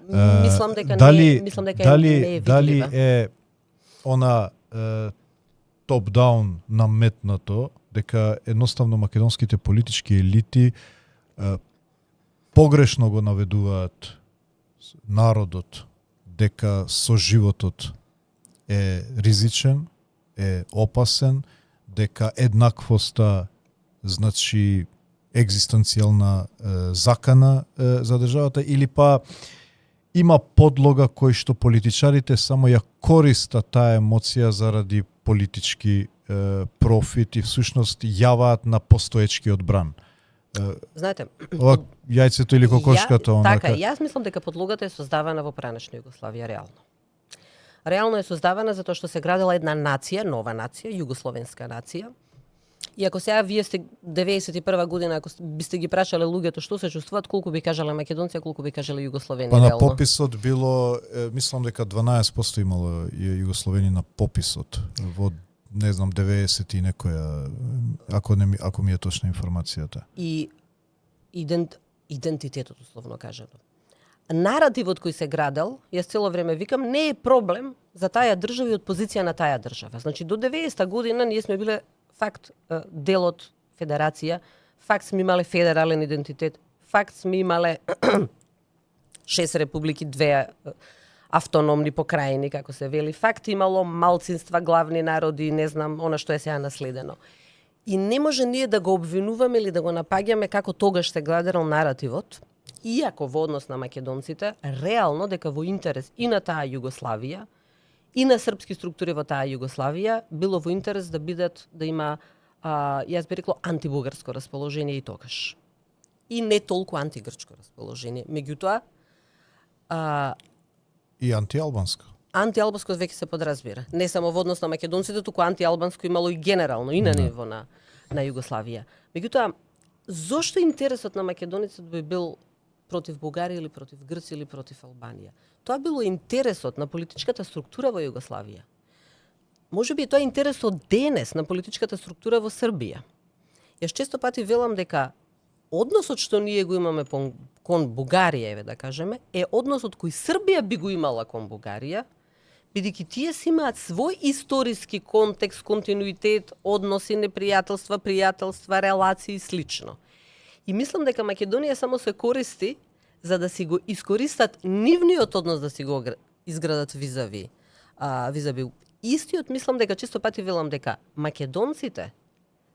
Мислам дека не е дали е она топ-даун наметнато дека едноставно македонските политички елити погрешно го наведуваат народот дека соживотот е ризичен, е опасен, дека еднаквоста значи екзистенцијална закана за државата, или па има подлога кој што политичарите само ја користат таа емоција заради политички профит и всушност јаваат на постоечкиот бран. Знаете, ова јајцето или кокошката, така, јас мислам дека подлогата е создавана во поранешна Југославија реално. Реално е создавана затоа што се градела една нација, нова нација, југословенска нација. И ако сега вие сте 91 година, ако бисте ги прашале луѓето што се чувствуваат, колку би кажале македонци, колку би кажале југословени реално? Па на пописот било, мислам дека 12% имало југословени на пописот во не знам 90 и некоја, ако ми е точна информацијата. И идентитетот условно кажано. Наративот кој се градел, јас цело време викам, не е проблем за таа држава и од позиција на таа држава. Значи до 90-та година ние сме биле факт дел од федерација, факт сме имале федерален идентитет, факт сме имале 6 републики, 2 автономни покрајини, како се вели. Факт имало малцинства, главни народи, не знам, она што е сега наследено. И не може ние да го обвинуваме или да го напаѓаме како тогаш се градел наративот, иако во однос на македонците, реално дека во интерес и на таа Југославија, и на српски структури во таа Југославија, било во интерес да бидат, да има, јас би рекло, антибугарско расположение и тогаш. И не толку антигрчко расположение. Меѓутоа, и антиалбанско. Антиалбанско веќе се подразбира. Не само во однос на македонците, туку антиалбанско имало и генерално, и на ниво на Југославија. Меѓутоа, зошто интересот на македонецот би бил против Бугарија или против Грција или против Албанија? Тоа било интересот на политичката структура во Југославија. Можеби тоа е интересот денес на политичката структура во Србија. Јас често пати велам дека односот што ние го имаме кон Бугарија, еве да кажеме, е односот кој Србија би го имала кон Бугарија, бидејќи тие си имаат свој историски контекст, континуитет, односи, непријателства, пријателства, релации и слично. И мислам дека Македонија само се користи за да си го искористат нивниот однос да си го изградат визави. Истиот мислам дека често пати велам дека македонците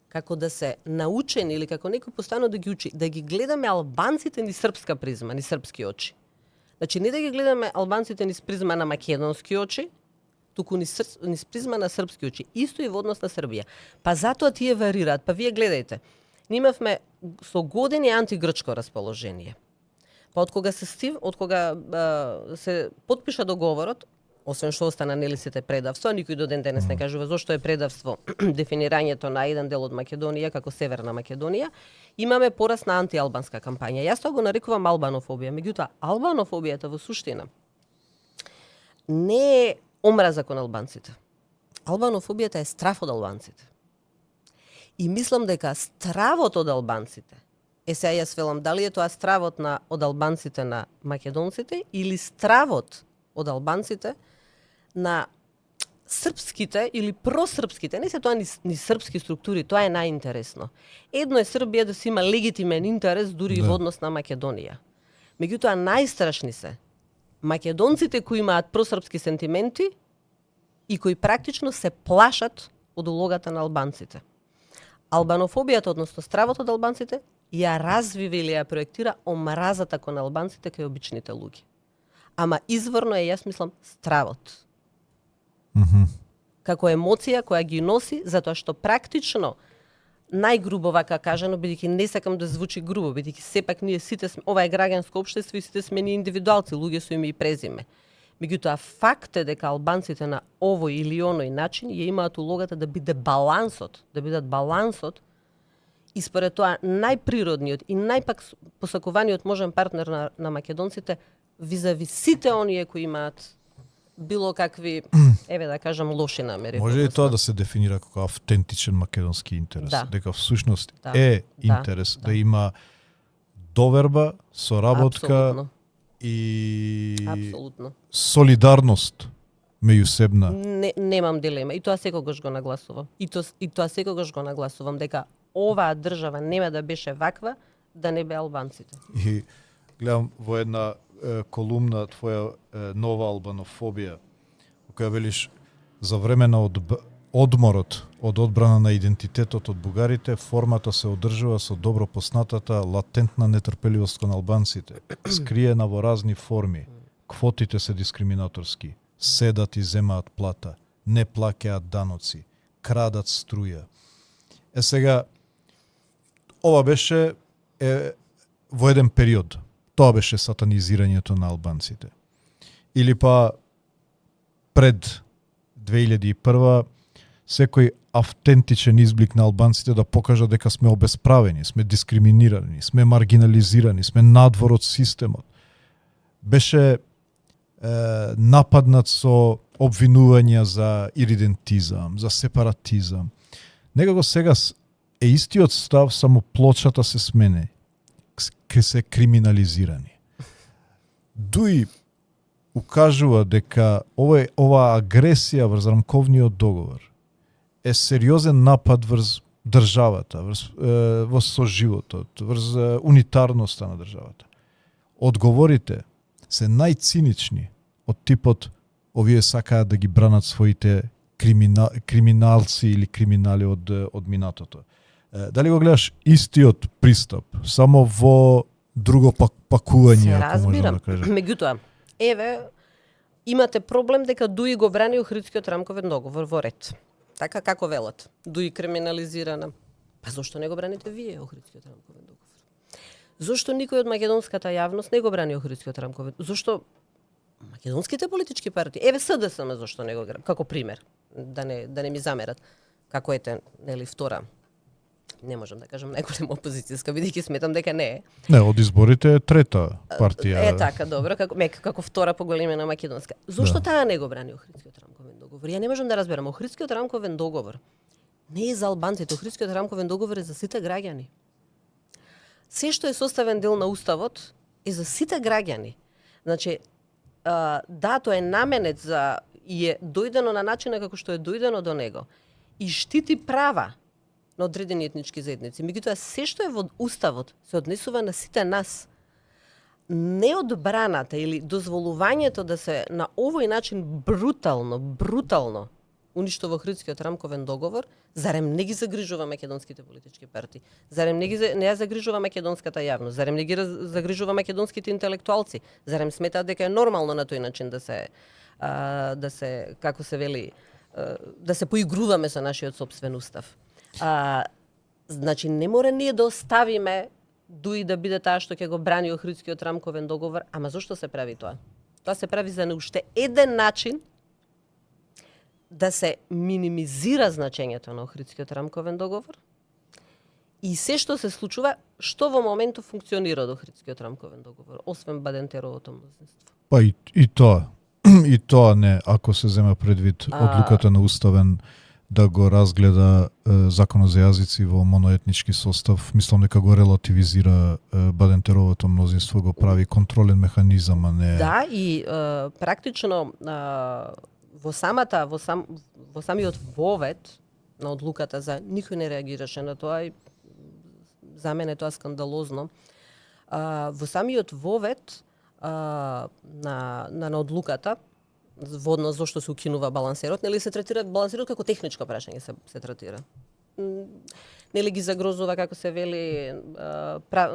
како да се научени или како некој постојано да ги учи, да ги гледаме албанците ни српска призма, ни српски очи. Значи не да ги гледаме албанците ни призма на македонски очи, туку ни призма на српски очи. Исто и во однос на Србија. Па затоа тие варираат. Па вие гледајте. Имавме со години антигрчко расположение. Па од кога се потпиша договорот, освен што остана нели сите предавства, никој до ден денес не кажува зошто е предавство дефинирањето на еден дел од Македонија како Северна Македонија, имаме пораст на антиалбанска кампања. Јас тоа го нарекувам албанофобија. Меѓутоа, албанофобијата во суштина не е омраза кон албанците. Албанофобијата е страф од албанците. И мислам дека стравот од албанците, сега јас велам дали е тоа стравот од албанците на македонците или стравот од албанците на српските или просрпските, не се тоа ни српски структури, тоа е најинтересно. Едно е Србија да си има легитимен интерес дури и во однос на Македонија. Меѓутоа најстрашни се македонците кои имаат просрпски сентименти и кои практично се плашат од улогата на албанците. Албанофобијата, односно стравот од албанците, ја развива или ја проектира омразата кон албанците кај обичните луѓе. Ама изворно е, јас мислам, стравот. Како емоција која ги носи, затоа што практично најгрубо вака кажано, бидејќи не сакам да звучи грубо, бидејќи сепак ние сите сме, ова е граѓанско општество и сите сме ние индивидуалци, луѓе со име и презиме. Меѓутоа факт е дека албанците на овој или оној начин ја имаат улогата да биде балансот, да бидат балансот и според тоа најприродниот и најпак посакуваниот можен партнер на македонците визави сите оние кои имаат било какви, еве да кажам, лоши намери. Може ли тоа да се дефинира како автентичен македонски интерес? Да. Дека всушност е интерес да има доверба, соработка Апсолутно. и Апсолутно. солидарност меѓусебна. Немам дилема. И тоа секогаш го нагласувам. И тоа секогаш го нагласувам дека оваа држава нема да беше ваква да не бе албанците. И гледам во една колумна твоја нова албанофобија, која велиш за време на одморот од одбрана на идентитетот од бугарите, формата се одржува со добро поснатата латентна нетрпеливост кон албанците, скриена во разни форми. Квотите се дискриминаторски, седат и земаат плата, не плаќаат даноци, крадат струја. Сега, ова беше во еден период. Тоа беше сатанизирањето на албанците. Или па пред 2001 секој автентичен изблик на албанците да покажа дека сме обесправени, сме дискриминирани, сме маргинализирани, сме надвор од системот. Беше нападнат со обвинувања за иридентизам, за сепаратизам. Некако сега е истиот став, само плочата се смени. Се криминализирани. Дуи укажува дека ова агресија врз рамковниот договор е сериозен напад врз државата, врз соживотот, врз унитарноста на државата. Одговорите се најцинични од типот овие сакаат да ги бранат своите криминалци или криминали од минатото. Дали го гледаш истиот пристап, само во друго пакување, ако можам да кажам? Меѓутоа, еве, имате проблем дека Дуи го брани Охридскиот рамковен договор во ред. Така како велат. Дуи криминализирана. Па зошто не го браните вие Охридскиот рамковен договор? Зошто никој од македонската јавност не го брани Охридскиот рамковен договор? Зошто македонските политички партии, еве СДСМ зошто не го брани, како пример, да не ми замерат. Како ете, нели, втора, не можам да кажам најголема опозицијска, бидејќи сметам дека не е. Не, од изборите е трета партија. Е така, добро, како втора по големина македонска. Зошто таа не го брани Охридскиот рамковен договор? Ја не можам да разберам. Охридскиот рамковен договор не е за албанците, Охридскиот рамковен договор е за сите граѓани. Се што е составен дел на уставот е за сите граѓани. Значи, да, тоа е наменет за и е дојдено на начина како што е дојдено до него и штити права на одредени етнички заедници. Меѓутоа, се што е во уставот се однесува на сите нас. Неодбраната или дозволувањето да се на овој начин брутално уништува Охридскиот рамковен договор, зарем не ги загрижува македонските политички партии? Зарем не ја загрижува македонската јавност? Зарем не ги загрижува македонските интелектуалци? Зарем сметаат дека е нормално на тој начин да се како се вели, да се поигруваме со нашиот сопствен устав? Значи, не мора ние да оставиме Дуи да биде таа што ќе го брани Охридскиот рамковен договор, ама зошто се прави тоа? Тоа се прави за уште еден начин да се минимизира значењето на Охридскиот рамковен договор и се што се случува, што во моментот функционира од Охридскиот рамковен договор, освен Бадентеровото мнозинство. Па и тоа. И тоа не, ако се зема предвид одлуката на Уставен да го разгледа законот за јазици во моноетнички состав, мислам дека го релативизира Бадентеровото мнозинство, го прави контролен механизам, а не... Да, и практично во самиот вовет на одлуката за никој не реагираше на тоа и за мене тоа скандалозно. Во самиот вовет на одлуката во однос зошто се укинува балансерот, нели се третира балансерот како техничко прашање се третира. Нели ги загрозува, како се вели,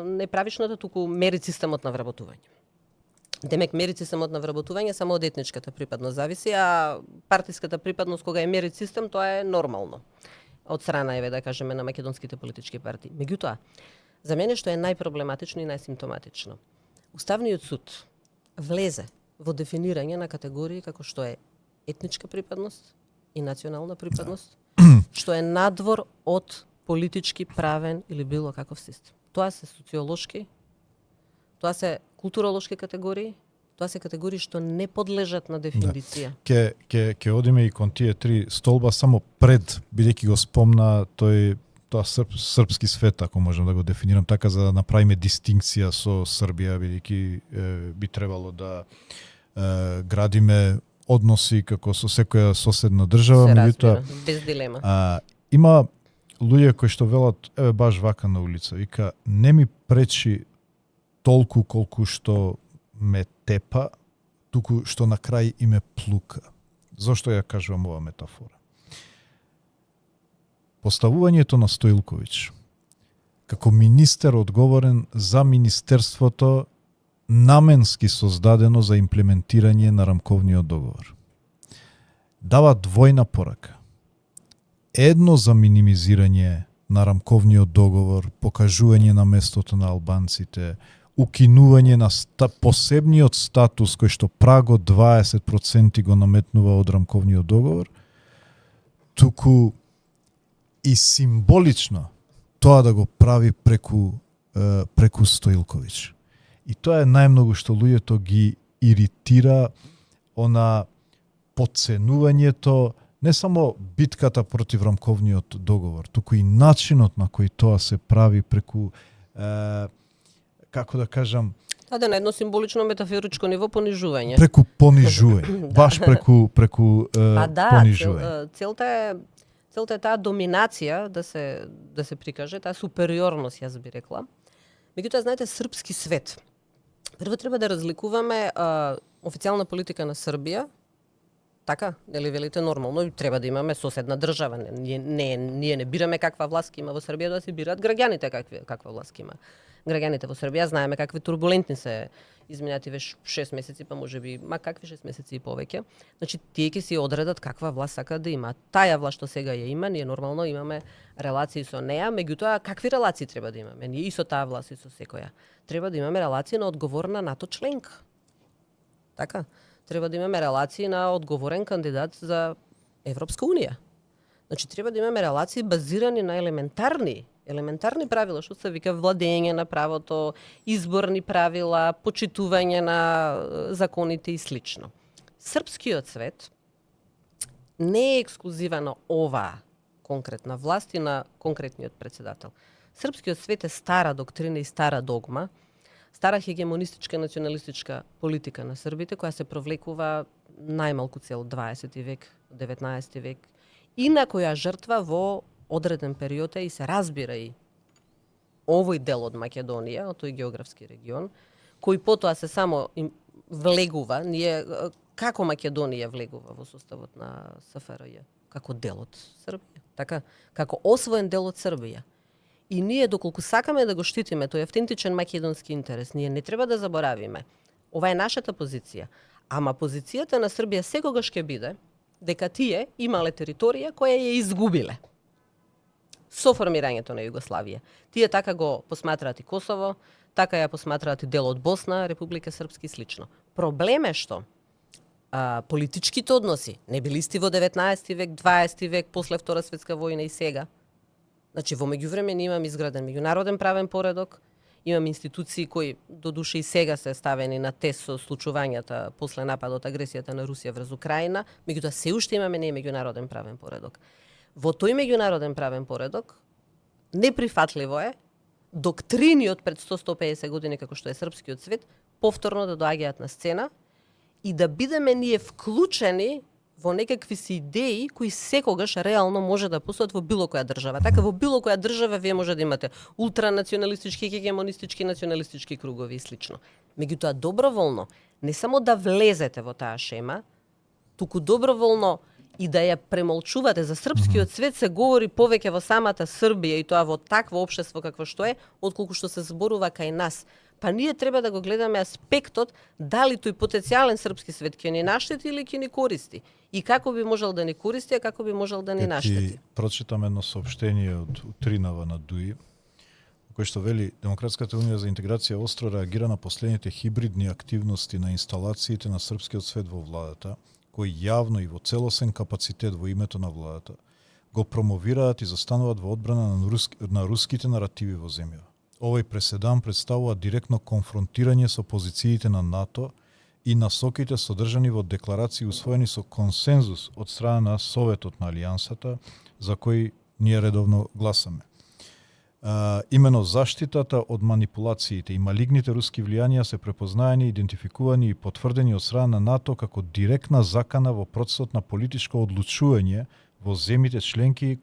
не правишната, туку мери системот на вработување. Демек, мери системот на вработување само од етничката припадност зависи, а партиската припадност кога е мерит систем, тоа е нормално. Од страна, да кажеме, на македонските политички партии. Меѓутоа, за мене што е најпроблематично и најсимптоматично, Уставниот суд влезе во дефинирање на категории како што е етничка припадност и национална припадност, што е надвор од политички, правен или било каков систем. Тоа се социолошки, тоа се културолошки категории, тоа се категории што не подлежат на дефиниција. Ке одиме и кон тие три столба само пред, бидејќи го спомна тоа српски свет, ако можам да го дефинирам така, за да направиме дистинкција со Србија, бидејќи би требало да градиме односи како со секоја соседна држава, меѓутоа без дилема. Има луѓе кои што велат, еве баш вака на улица, вика, не ми пречи толку колку што ме тепа, туку што на крај и ме плука. Зошто ја кажувам ова метафора? Поставувањето на Стоилковиќ како министер одговорен за министерството наменски создадено за имплементирање на рамковниот договор, дава двојна порака. Едно за минимизирање на рамковниот договор, покажување на местото на албанците, укинување на посебниот статус кој што прагот 20% го наметнува од рамковниот договор, туку и символично тоа да го прави преку Стоилковиќ. И тоа е најмногу што луѓето ги иритира, она подценувањето, не само битката против рамковниот договор, туку и начинот на кој тоа се прави преку, како да кажам, Да, на едно символично метафоричко ниво понижување. Преку понижување, баш преку понижување. Целта е таа доминација да се прикаже, таа супериорност, јас би рекла. Меѓутоа, знаете, српски свет. Прво треба да разликуваме официјална политика на Србија, така, нели велите нормално, и треба да имаме соседна држава. Ние не бираме каква власт има во Србија, да се бираат граѓаните каква власт има. Граѓаните во Србија знаеме какви турбулентни се изминативе 6 месеци, па можеби, какви 6 месеци и повеќе. Значи, тие ќе си одредат каква власт сакаат да имаат. Таја власт што сега ја има, ние нормално имаме релации со неа, меѓутоа какви релации треба да имаме? Ние и со таа власт и со секоја. Треба да имаме релации на одговорна НАТО членка. Така? Треба да имаме релации на одговорен кандидат за Европска унија. Значи, треба да имаме релации базирани на елементарни правила, што се вика владење на правото, изборни правила, почитување на законите и слично. Српскиот свет не е ексклузива на оваа конкретна власт и на конкретниот председател. Српскиот свет е стара доктрина и стара догма, стара хегемонистичка националистичка политика на србите, која се провлекува најмалку цел 20 век, 19 век, и на која жртва во одреден период и се разбира и овој дел од Македонија, од тој географски регион, кој потоа се само влегува, ние како Македонија влегува во составот на СФРЈ, како дел од Србија, така, како освоен дел од Србија. И ние, доколку сакаме да го штитиме тој автентичен македонски интерес, ние не треба да заборавиме. Ова е нашата позиција. Ама позицијата на Србија секогаш ќе биде дека тие имале територија која ја изгубиле со формирањето на Југославија. Тие така го посматраат и Косово, така ја посматраат и дел од Босна, Република Српска и слично. Проблем е што политичките односи не били исти во 19 век, 20 век, после Втора светска војна и сега. Значи, во меѓувреме ние имаме изграден меѓународен правен поредок, имаме институции кои до душе и сега се ставени на тест со случувањата после нападот, агресијата на Русија врз Украина, меѓутоа се уште имаме не меѓународен правен поредок. Во тој меѓународен правен поредок неприфатливо е доктрини од пред 100-150 години како што е српскиот свет повторно да доаѓаат на сцена и да бидеме ние вклучени во некакви си идеи кои секогаш реално може да постојат во било која држава. Така во било која држава вие може да имате ултранационалистички, хегемонистички, националистички кругови и слично. Меѓутоа доброволно не само да влезете во таа шема, туку доброволно и да ја премолчувате. За српскиот свет се говори повеќе во самата Србија и тоа во такво општество какво што е, отколку што се зборува кај нас. Па ние треба да го гледаме аспектот дали тој потенцијален српски свет ќе ни наштети или ќе ни користи. И како би можел да ни користи, а како би можел да ни наштети. Прочитам едно соопштение од Утринава на ДУИ, кој што вели Демократската унија за интеграција остро реагира на последните хибридни активности на инсталациите на српскиот свет во владата, кои јавно и во целосен капацитет во името на владата го промовираат и застануваат во одбрана на руските наративи во земја. Овој преседан представува директно конфронтирање со позициите на НАТО и насоките содржани во декларации усвоени со консензус од страна на Советот на Алијансата, за кој ние редовно гласаме. Имено заштитата од манипулациите и малигните руски влијанија се препознаени, идентификувани и потврдени од страна на НАТО како директна закана во процесот на политичко одлучување во земјите членки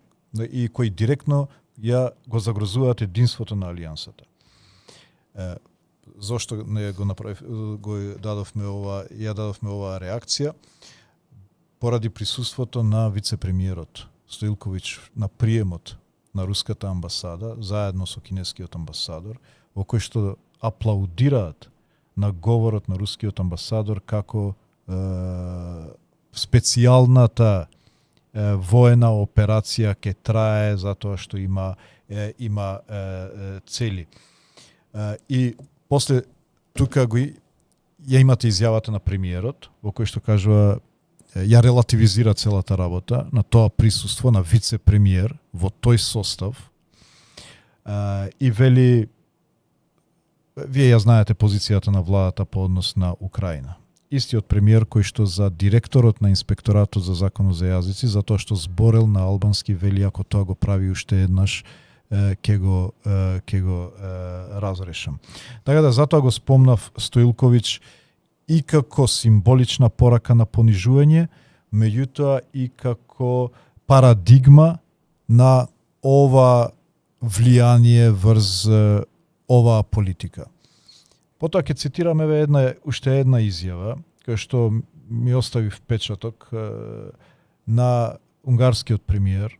и кои директно ја го загрозуваат единството на Алијансата. Зошто не го дадовме оваа реакција? Поради присуството на вице-премиерот Стоилковиќ на приемот на руската амбасада, заедно со кинескиот амбасадор, во кој што аплаудираат на говорот на рускиот амбасадор како специјалната воена операција ќе трае затоа што има цели. И после тука ја имате изјавата на премиерот во кој што кажува ја релативизира целата работа на тоа присуство на вице-премиер во тој состав и вели вие ја знаете позицијата на владата по однос на Украина. Истиот премиер кој што за директорот на инспекторатот за законот за јазици затоа што зборел на албански вели ако тоа го прави уште еднаш ќе го разрешам. Така да затоа го спомнав Стоилковиќ и како символична порака на понижување, меѓутоа и како парадигма на ова влијание врз оваа политика. Потоа ќе цитираме уште една изјава, која што ми остави впечаток на унгарскиот премиер,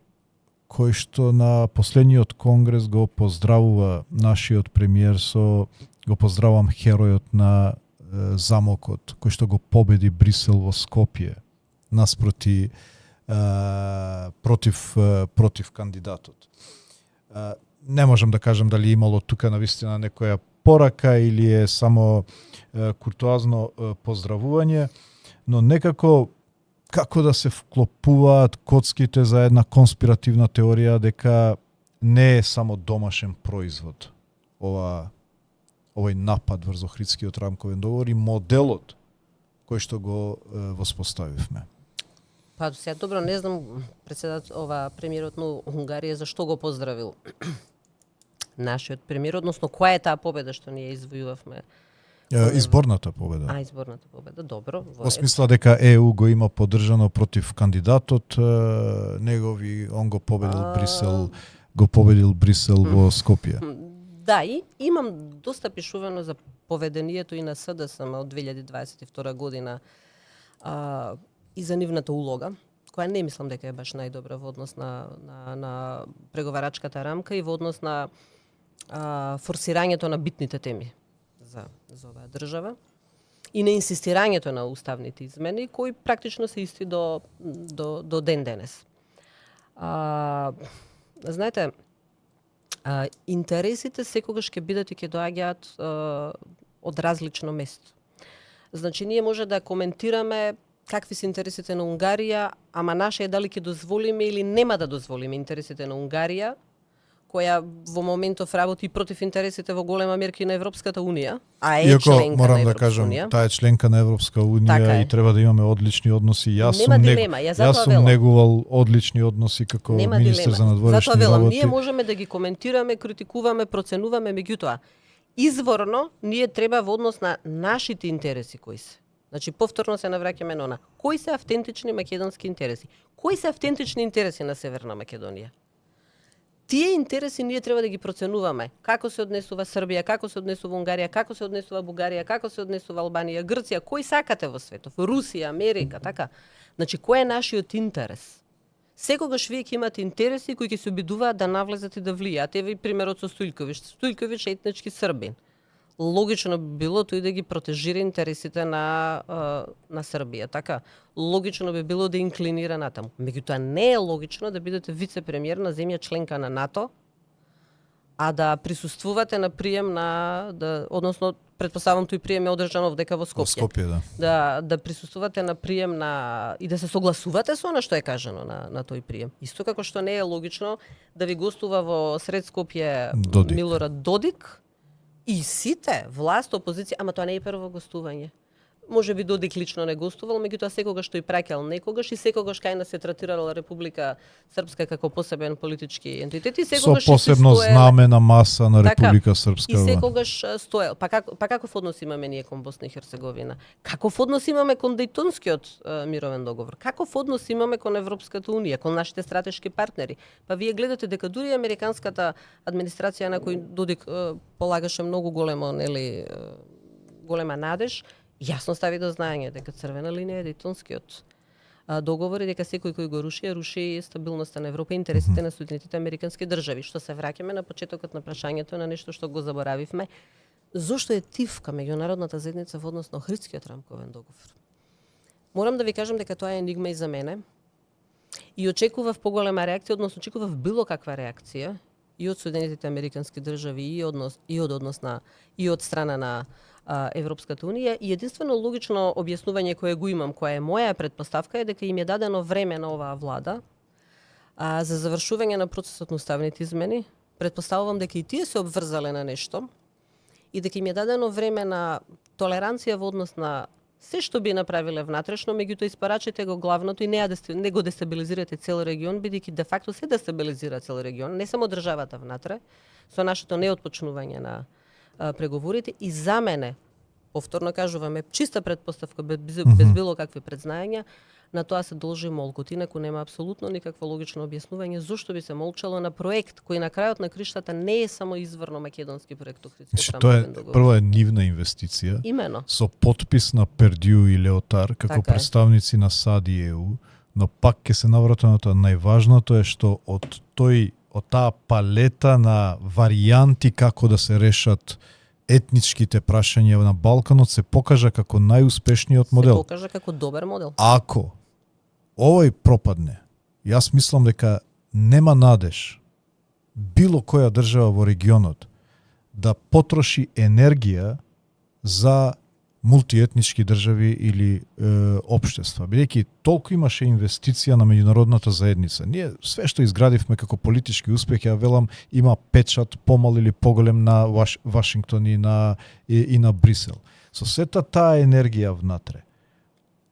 кој што на последниот конгрес го поздравува нашиот премиер со го поздравам херојот на замокот, кој што го победи Брисел во Скопје наспроти против кандидатот. Не можам да кажам дали имало тука навистина некоја порака или е само куртуазно поздравување, но некако како да се вклопуваат коцките за една конспиративна теорија дека не е само домашен производ овој напад врз Охридскиот рамковен договор и моделот кој што го воспоставивме. Па сега добро не знам премиерот на Унгарија зашто го поздравил нашиот премиер, односно која е таа победа што ние извојувавме? Изборната победа. Изборната победа, добро. Во смисла дека ЕУ го има поддржано против кандидатот негови, он го победил Брисел во Скопје. Да, и имам доста пишувано за поведението и на СДСМ од 2022 година и за нивната улога, која не мислам дека е баш најдобра во однос на преговарачката рамка и во однос на форсирањето на битните теми за оваа држава и на инсистирањето на уставните измени кои практично се исти до ден денес. Знаете, интересите секогаш ќе бидат и ќе доаѓаат од различно место. Значи, ние може да коментираме какви се интересите на Унгарија, ама наше е дали ќе дозволиме или нема да дозволиме интересите на Унгарија, која во моментов работи против интересите во голема мерки на Европската Унија, а е иако, членка морам на да Европска кажам, Унија. таа е членка на Европска Унија Така и треба да имаме одлични односи. Јас сум негувал одлични односи како министер за надворешни Затоа велам, работи. ние можеме да ги коментираме, критикуваме, проценуваме, меѓутоа изворно ние треба во однос на нашите интереси кои се. Значи, повторно се навраќаме на она. Кои се автентични македонски интереси? Кои се автентични интереси на Северна Македонија? Тие интереси ние треба да ги проценуваме. Како се однесува Србија, како се однесува Унгарија, како се однесува Бугарија, како се однесува Албанија, Грција, кој сакате во светов? Русија, Америка, така. Значи, кој е нашиот интерес? Секогаш вие ќе имате интереси кои ќе се обидуваат да навлезат и да влијаат. Еве и примерот со Стојковиќ. Стојковиќ е етнички србин. Логично би било тој да ги протежира интересите на Србија, така? Логично би било да инклинира натаму. Меѓутоа не е логично да бидете вице-премиер на земја членка на НАТО, а да присуствувате на прием односно претпоставам тој прием е одржан овдека во Скопје. Во Скопје, да. Да присуствувате на прием и да се согласувате со она што е кажано на тој прием. Исто како што не е логично да ви гостува во сред Скопје Додик. Милорад Додик и сите власт, опозиција, ама тоа не е прво гостување. Може би Додик лично не гостувал, меѓутоа секогаш тој праќал некогаш и секогаш кај нас се третирала Република Српска како посебен политички ентитет и секогаш Со посебно знаме на маса на Република Српска. И секогаш стоел. Па каков однос имаме ние кон Босна и Херцеговина? Каков однос имаме кон Дејтонскиот мировен договор? Каков однос имаме кон Европската унија, кон нашите стратешки партнери? Па вие гледате дека дури американската администрација на кој Додик полагаше многу голема надеж, јасно стави до знаење дека црвена линија е Дејтонскиот договор и дека секој кој го руши стабилноста на Европа и интересите на Соединетите Американски држави. Што се враќаме на почетокот на прашањето на нешто што го заборавивме. Зошто е тивка меѓународната заедница во однос на Охридскиот рамковен договор? Морам да ви кажам дека тоа е енигма и за мене. И очекував поголема реакција, односно очекував било каква реакција и од Соединетите Американски држави и од страна на Европската унија и единствено логично објаснување кое го имам, која е моја предпоставка е дека им е дадено време на оваа влада за завршување на процесот на уставните измени. Предпоставувам дека и тие се обврзале на нешто и дека им е дадено време на толеранција во однос на се што би направиле внатрешно, меѓутоа испарачете го главното и не го дестабилизирате цел регион, бидејќи де факто се дестабилизира цел регион, не само државата внатре, со нашето неотпочнување на преговорите и за мене, повторно кажуваме, чиста предпоставка без било какви предзнаења, на тоа се должи молкот. Инаку нема апсолутно никакво логично објаснување зошто би се молчало на проект кој на крајот на криштата не е само изворно македонски проект Охридски рамковен договор. Прво е нивна инвестиција. Имено. Со потпис на Пердју и Леотар како така представници на САД и ЕУ, но пак ќе се навратам на тоа. Најважното е што од таа палета на варијанти како да се решат етничките прашања на Балканот се покажа како најуспешниот модел. Се покажа како добар модел. Ако овој пропадне, јас мислам дека нема надеж било која држава во регионот да потроши енергија за мултиетнички држави или општества, бидејќи толку имаше инвестиција на меѓународната заедница. Ние све што изградивме како политички успех, ја велам, има печат помал или поголем на Вашингтон и на Брисел. Со сета таа енергија внатре.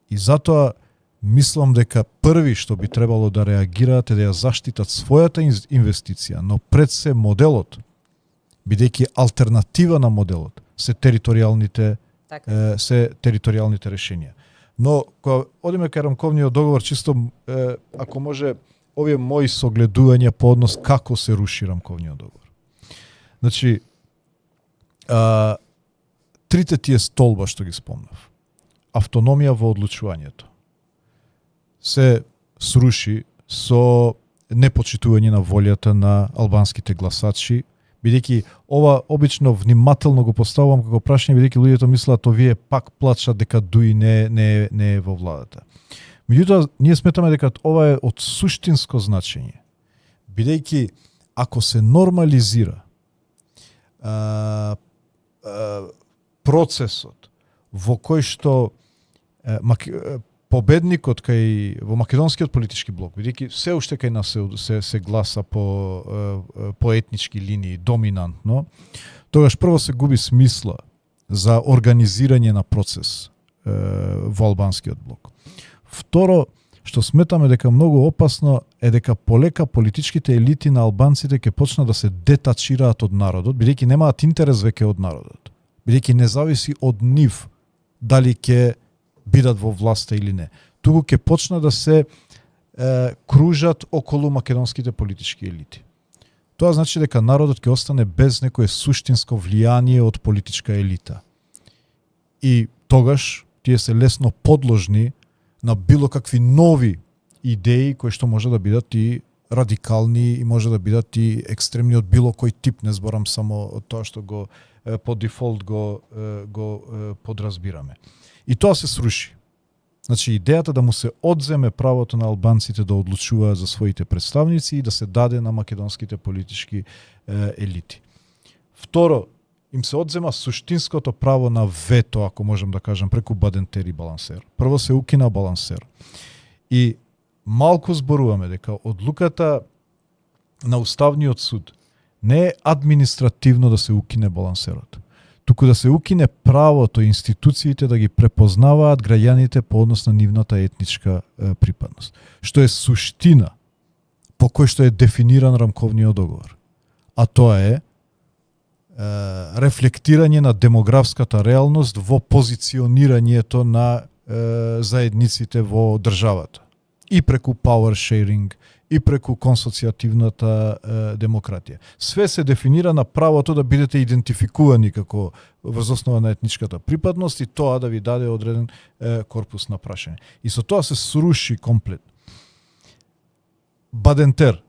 И затоа мислам дека први што би требало да реагираат е да ја заштитат својата инвестиција, но пред се моделот, бидејќи алтернатива на моделот се територијалните решенија. Но кога одиме кај рамковниот договор, чисто ако може овие мои согледувања по однос како се руши рамковниот договор. Значи, трите тие столба што ги спомнав. Автономија во одлучувањето се сруши со непочитување на волјата на албанските гласачи, бидејќи ова обично внимателно го поставувам како прашање, бидејќи луѓето мислат овие пак плачат дека Дуи не е во владата. Меѓутоа, ние сметаме дека ова е од суштинско значење, бидејќи ако се нормализира процесот во кој што победникот во македонскиот политички блок, бидејќи се уште кај нас се гласа по етнички линии доминантно, тогаш прво се губи смисла за организирање на процес во албанскиот блок. Второ, што сметаме дека многу опасно е дека полека политичките елити на албанците ќе почнат да се детачираат од народот, бидејќи немаат интерес веќе од народот. Бидејќи не зависи од нив дали ќе бидат во власта или не. Туку ќе почна да се кружат околу македонските политички елити. Тоа значи дека народот ќе остане без некое суштинско влијание од политичка елита. И тогаш тие се лесно подложни на било какви нови идеи кои што може да бидат и радикални и може да бидат и екстремни од било кој тип, не зборам само од тоа што го по дефолт го подразбираме. И тоа се сруши. Значи идејата да му се одземе правото на албанците да одлучуваат за своите представници и да се даде на македонските политички елити. Второ, им се одзема суштинското право на вето, ако можем да кажем, преку Бадентер и Балансер. Прво се укина Балансер. И малку зборуваме дека одлуката на Уставниот суд не е административно да се укине Балансерот, туку да се укине правото институциите да ги препознаваат граѓаните по однос на нивната етничка припадност, што е суштина по кој што е дефиниран рамковниот договор. А тоа е рефлектирање на демографската реалност во позиционирањето на заедниците во државата. И преку power sharing, и преку консоцијативната демократија. Све се дефинира на правото да бидете идентификувани како врз основа на етничката припадност и тоа да ви даде одреден корпус на прашање. И со тоа се сруши комплет. Бадентер,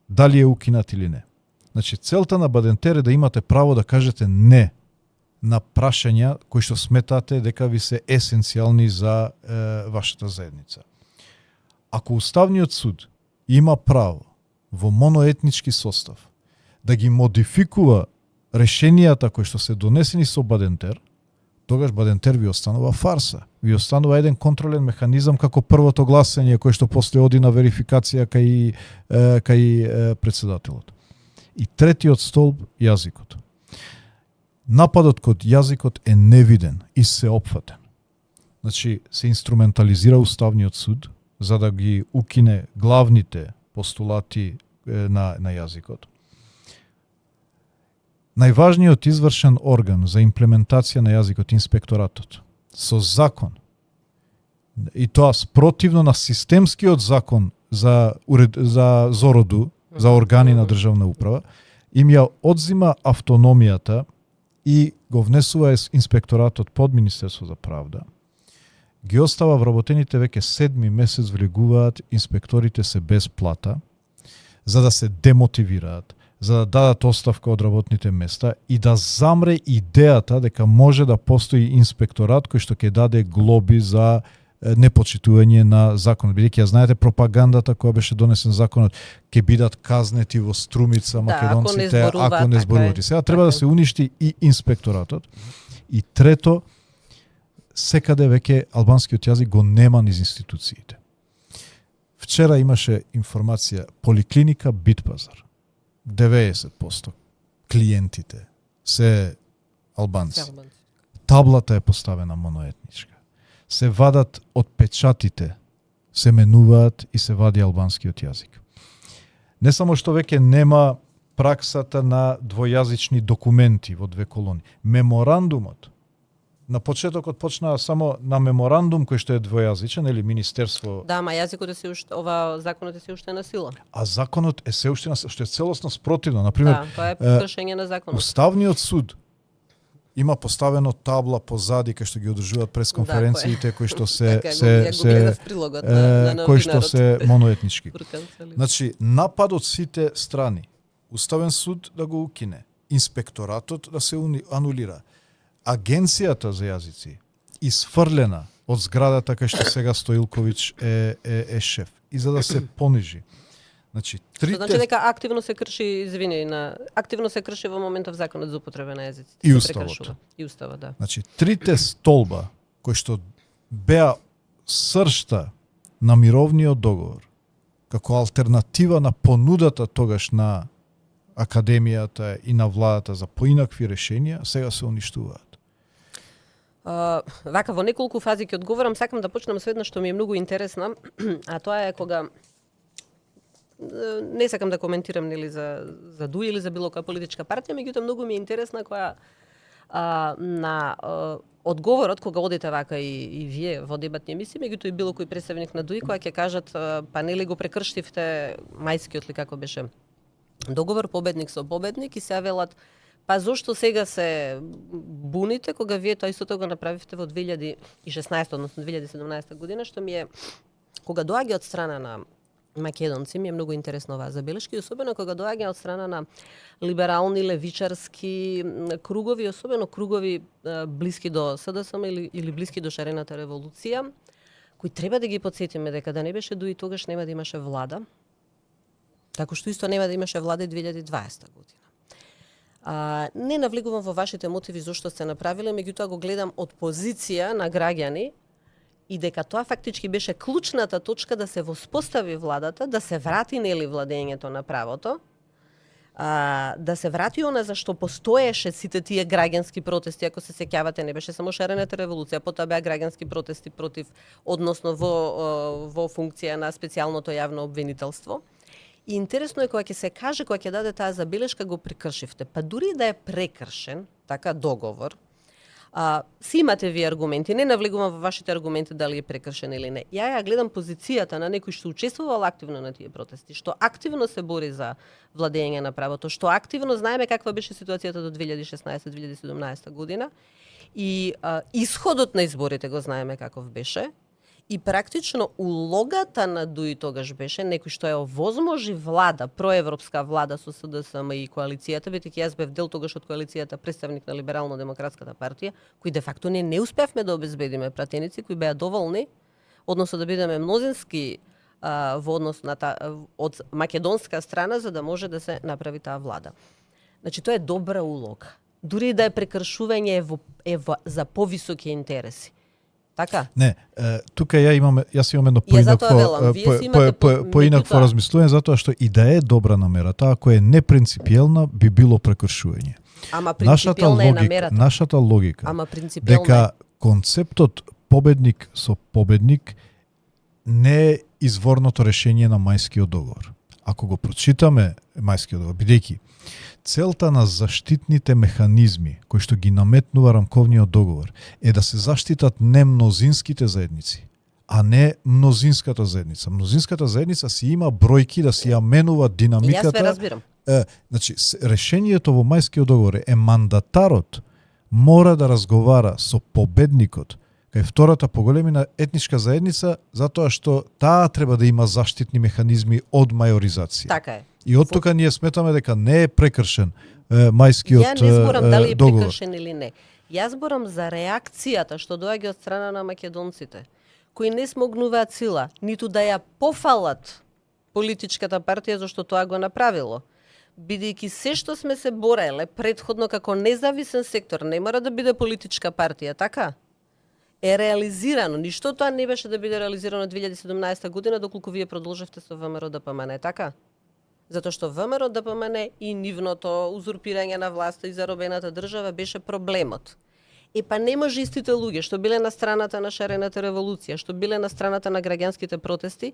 дали е укинат или не? Значи, целта на Бадентер е да имате право да кажете не на прашања кои што сметате дека ви се есенцијални за вашата заедница. Ако Уставниот суд има право во моноетнички состав да ги модификува решенијата кои што се донесени со Бадентер, тогаш Бадентер ви останува фарса. Ви останува еден контролен механизам како првото гласање кој што после оди на верификација кај председателот. И третиот столб, јазикот. Нападот код јазикот е невиден и сеопфатен. Значи, се инструментализира Уставниот суд за да ги укине главните постулати на јазикот. Најважниот извршен орган за имплементација на јазикот, инспекторатот, со закон, и тоа спротивно на системскиот закон за ЗОРОДУ, за органи на државна управа, им ја одзима автономијата и го внесува инспекторатот под Министерство за правда, ги остава вработените веќе 7 месец влегуваат, инспекторите се без плата, за да се демотивираат, за да дадат оставка од работните места и да замре идејата дека може да постои инспекторат кој што ќе даде глоби за непочитување на законот. Бидејќи ја знаете пропагандата која беше донесен законот, ќе бидат казнети во Струмица македонците ако не зборуваат. И сега треба да се уништи и инспекторатот. И трето, секаде веќе албанскиот јазик го нема низ институциите. Вчера имаше информација, поликлиника Битпазар, 90% клиентите се албанци. Таблата е поставена моноетничка. Се вадат од печатите, се менуваат и се вади албанскиот јазик. Не само што веќе нема праксата на двојазични документи во две колони. Меморандумот на почетокот почнаа само на меморандум кој што е двојазичен или министерство. Да, ма јазикот е се уште, законот е се уште на сила. А законот е се уште на сила, што е целосно спротивно. Например, да, тоа е прекршење на законот. Уставниот суд има поставено табла позади кај што ги одржуваат пресконференциите кои што кои што се моноетнички. Значи, напад од сите страни. Уставен суд да го укине, инспекторатот да се анулира. Агенцијата за јазици изфрлена од зградата кај што сега Стоилковиќ е шеф. И за да се понижи. Значи, значи дека активно се крши, активно се крши во моментов законот за употреба на јазиците. И уставот. И уставот, да. Значи, трите столба кои што беа сршта на мировниот договор, како алтернатива на понудата тогаш на академијата и на владата за поинакви решенија, сега се уништуваат. Вака, во неколку фази ќе одговорам, сакам да почнам со една што ми е многу интересна, а тоа е кога не сакам да коментирам нели за ДУИ или за било која политичка партија, меѓутоа многу ми е интересна која на одговорот кога одите вака и вие во дебатни емисии, меѓутоа и било кој представник на ДУИ, која ќе кажат па нели го прекрштивте мајскиот ли како беше договор, победник со победник, и се велат па зошто сега се буните кога вие тоа истото го направивте во 2016, односно 2017 година, што ми е кога доаѓа од страна на македонци, ми е многу интересно оваа забелешка, и особено кога доаѓа од страна на либерални, левичарски кругови, особено кругови блиски до СДСМ или блиски до шарената револуција, кои треба да ги потсетиме дека да не беше ДУИ, тогаш нема да имаше влада, како што исто нема да имаше влада и 2020 година. Не навлегувам во вашите мотиви зошто сте направиле, меѓутоа го гледам од позиција на граѓани и дека тоа фактички беше клучната точка да се воспостави владата, да се врати нели владењето на правото, да се врати она за што постоеше сите тие граѓански протести, ако се сеќавате, не беше само шарената револуција, потоа беа граѓански протести против, односно во функција на специјалното јавно обвинителство. И интересно е кога ќе се каже, кога ќе даде таа забелешка, го прекршивте. Па дури да е прекршен, така договор, си имате ви аргументи, не навлегувам во вашите аргументи дали е прекршен или не. Ја гледам позицијата на некој што учествувал активно на тие протести, што активно се бори за владење на правото, што активно знаеме каква беше ситуацијата до 2016-2017 година и исходот на изборите го знаеме каков беше. И практично улогата на ДУИ тогаш беше некој што ја овозможи влада, проевропска влада со СДСМ и коалицијата, бидејќи јас бев дел тогаш од коалицијата, представник на Либерално-демократската партија, кои де факто не успеавме да обезбедиме пратеници кои беа доволни, односно да бидеме мнозински во однос на од македонска страна за да може да се направи таа влада. Значи тоа е добра улога. Дури да е прекршување за повисоки интереси. Така? Не, тука јас имам едно поинакво размислување, затоа што и да е добра намерата, ако е непринципиелна, би било прекршување. Ама принципиелна е намерата. Нашата логика, ама принципиелна дека концептот победник со победник не е изворното решение на Мајскиот договор. Ако го прочитаме Мајскиот договор, бидејќи целта на заштитните механизми кои што ги наметнува рамковниот договор е да се заштитат не мнозинските заедници, а не мнозинската заедница. Мнозинската заедница си има бројки да си ја менува динамиката. Јас ве разбирам. Значи, решението во Мајскиот договор е мандатарот мора да разговара со победникот кај втората поголемина етничка заедница, затоа што таа треба да има заштитни механизми од мајоризација. Така е. И од тука ние сметаме дека не е прекршен Мајскиот договор. Ја не зборам дали е прекршен или не. Јас зборам за реакцијата што доаѓа од страна на македонците, кои не смогнуваат сила, ниту да ја пофалат политичката партија зашто тоа го направило. Бидејќи се што сме се бореле претходно како независен сектор, не мора да биде политичка партија, така? Е реализирано. Ништо тоа не беше да биде реализирано 2017 година, доколку вие продолжевте со ВМРО ДПМН, така? Затоа што ВМРО ДПМН и нивното узурпирање на власта и заробената држава беше проблемот. Па не може истите луѓе што биле на страната на шарената револуција, што биле на страната на граѓанските протести,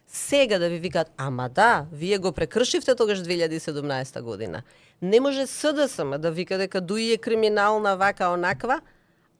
сега да ви викаат, ама да, вие го прекршивте тогаш 2017 година. Не може СДСМ да вика дека ДУИ е криминална вака онаква,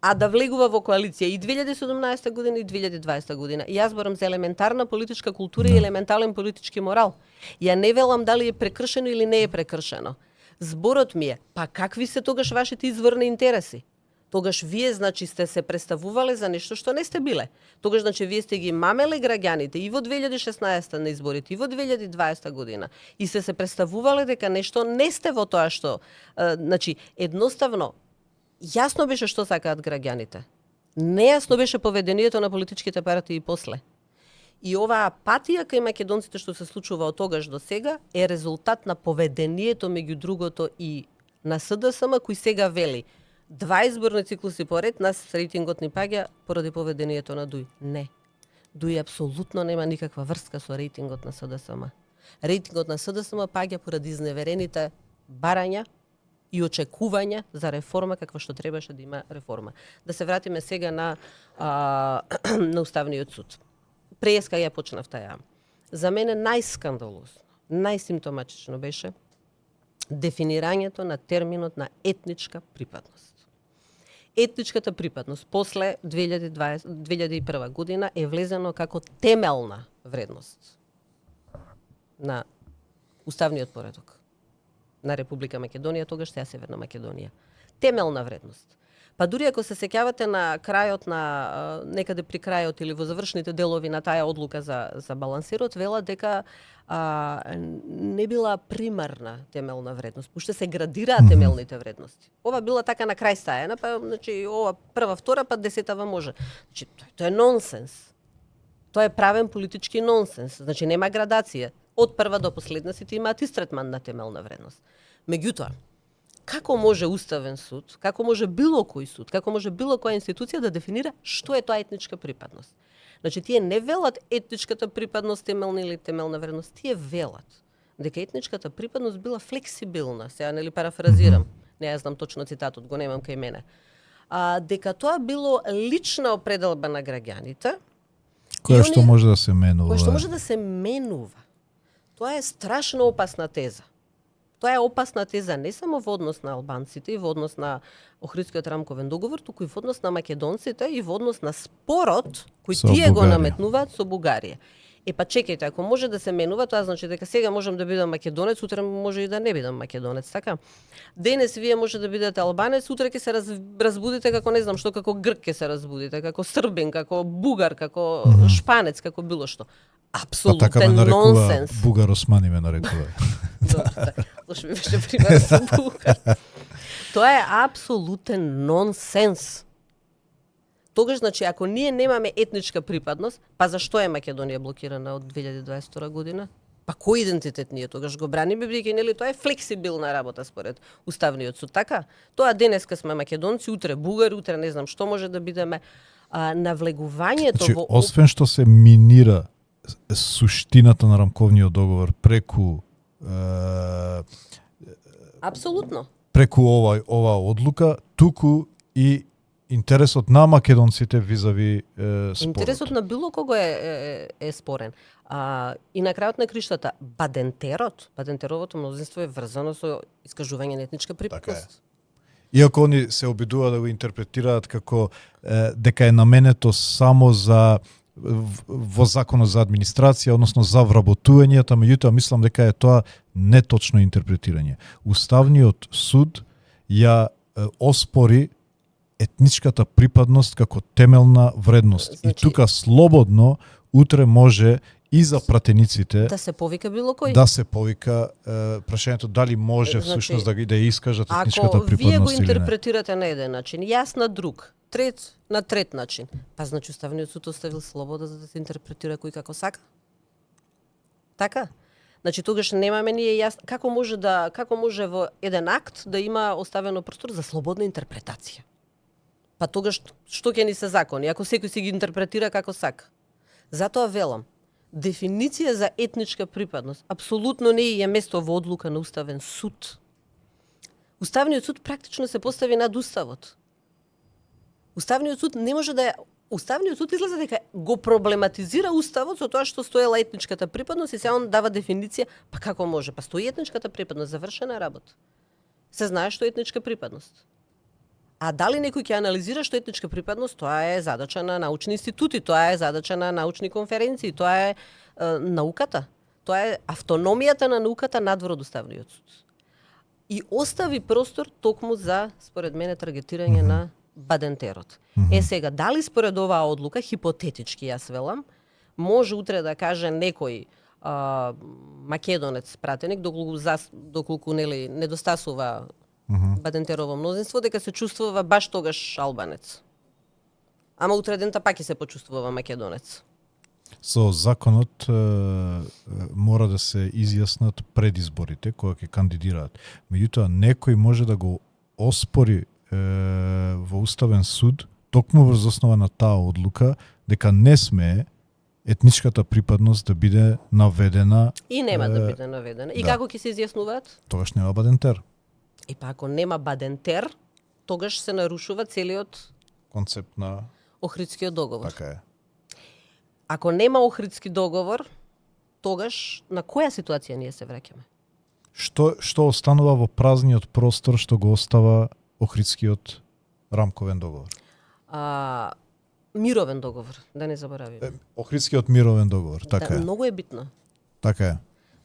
а да влегува во коалиција и 2017 година и 2020 година. И јас зборам за елементарна политичка култура и елементарен политички морал. Ја не велам дали е прекршено или не е прекршено. Зборот ми е, па какви се тогаш вашите изворни интереси? Тогаш вие, значи, сте се представувале за нешто што не сте биле. Тогаш, значи, вие сте ги мамеле граѓаните и во 2016 на изборите, и во 2020 година. И се представувале дека нешто не сте во тоа што... Значи, едноставно, јасно беше што сакаат граѓаните. Нејасно беше поведението на политичките партии и после. И оваа апатија кај македонците што се случува од тогаш до сега е резултат на поведението меѓу другото и на СДСМ, кој сега вели 2 изборни циклуси поред нас рейтингот ни паѓа поради поведението на ДУИ. Не. ДУИ апсолутно нема никаква врска со рейтингот на СДСМ. Рейтингот на СДСМ паѓа поради изневерените барања и очекувања за реформа каква што требаше да има реформа. Да се вратиме сега на Уставниот суд. Преска ја почнав таја. За мене најскандалозно, најсимптоматично беше дефинирањето на терминот на етничка припадност. етничката припадност после 2001 година е влезено како темелна вредност на уставниот поредок на Република Македонија, тогаш сега Северна Македонија. Темелна вредност. Па дури ако се сеќавате на крајот на некаде при крајот или во завршните делови на таа одлука за балансирот, вела дека не била примарна темелна вредност, пошто се градираат темелните вредности. Ова била така на крај стаена, па значи ова прва, втора, па десетава може. Значи тоа е нонсенс. Тоа е правен политички нонсенс. Значи нема градација. Од прва до последна сите имаат ист третман на темелна вредност. Меѓутоа, како може Уставен суд, како може било кој суд, како може било која институција да дефинира што е тоа етничка припадност? Значи, тие не велат етничката припадност темелна или темелна вредност, тие велат дека етничката припадност била флексибилна, сега нели парафразирам, не ја знам точно цитатот, го немам кај мене, дека тоа било лична определба на граѓаните, која што може да се менува. Која што може да се менува. Тоа е страшно опасна теза. Тоа е опасна теза не само во однос на албанците и во однос на Охридскиот рамковен договор, туку и во однос на македонците и во однос на спорот кој тие го наметнуваат со Бугарија. Па чекајте, ако може да се менува, тоа значи дека сега можам да бидам македонец, утре може и да не бидам македонец, така? Денес вие може да бидете албанец, утре ќе се разбудите како не знам што, како грк ќе се разбудите, како србин, како бугар, како шпанец, како било што. Апсолутен така нонсенс. Бугар Османи ме нарекува. Зошто ми беше пример со бугар. Тоа е апсолутен нонсенс. Тогаш, значи, ако ние немаме етничка припадност, па зашто е Македонија блокирана од 2022 година? Па кој идентитет ние тогаш го браниме, бидејќи нели тоа е флексибилна работа според Уставниот суд, така? Тоа денеска сме македонци, утре бугари, утре не знам што може да бидеме. Навлегувањето значи, во освен што се минира суштината на рамковниот договор преку апсолутно. Преку ова одлука, туку и интересот на македонците визави спорот. Интересот на било кого е спорен. И на крајот на криштата, Бадентеровото мнозинство е врзано со искажување на етничка припадност. Иако они се обидуваат да го интерпретираат како дека е наменето само за во законот за администрација, односно за вработувањето, меѓутоа мислам дека е тоа неточно интерпретирање. Уставниот суд ја оспори етничката припадност како темелна вредност. Значи, и тука слободно утре може и за пратениците да се повика било кој. Да се повика прашањето дали може всушност да ја искажат етничката припадност или не. Ако вие го интерпретирате на еден начин, јас на друг, на трет начин, па значи Уставниот суд оставил слобода за да се интерпретира кој како сака? Така? Значи тогаш немаме ние јасно како може во еден акт да има оставено простор за слободна интерпретација. Па тогаш што ќе ни се закони, ако секој си ги интерпретира како сака? Затоа велам, дефиниција за етничка припадност апсолутно не е место во одлука на Уставен суд. Уставниот суд практично се постави над Уставот. Уставниот суд не може да Уставниот суд излезе дека го проблематизира Уставот со тоа што стоела етничката припадност и сега он дава дефиниција, па како може? Па стои етничката припадност, завршена работа. Се знае што е етничка припадност. А дали некој ќе анализира што е етничка припадност, тоа е задача на научни институти, тоа е задача на научни конференции, тоа е науката. Тоа е автономијата на науката надвор од Уставниот суд. И остави простор токму за, според мене, таргетирање на Бадентерот. Сега, дали според оваа одлука, хипотетички јас велам, може утре да каже некој македонец пратеник, доколку нели недостасува Бадентерово мнозинство, дека се чувствува баш тогаш албанец. Ама утре дента пак ќе се почувствува македонец. Со законот мора да се изјаснат пред изборите кога ќе кандидираат. Меѓутоа некој може да го оспори во Уставен суд токму врз основа на таа одлука дека не смее етничката припадност да биде наведена и нема да биде наведена. И како ќе се изјаснуваат? Тогаш нема Бадентер. И па ако нема Бадентер, тогаш се нарушува целиот концепт на Охридскиот договор. Така е. Ако нема Охридски договор, тогаш на која ситуација ние се враќаме? Што останува во празниот простор што го остава Охридскиот рамковен договор? Мировен договор, да не заборавиме. Охридскиот мировен договор, така Да, е. многу е битно. Така е.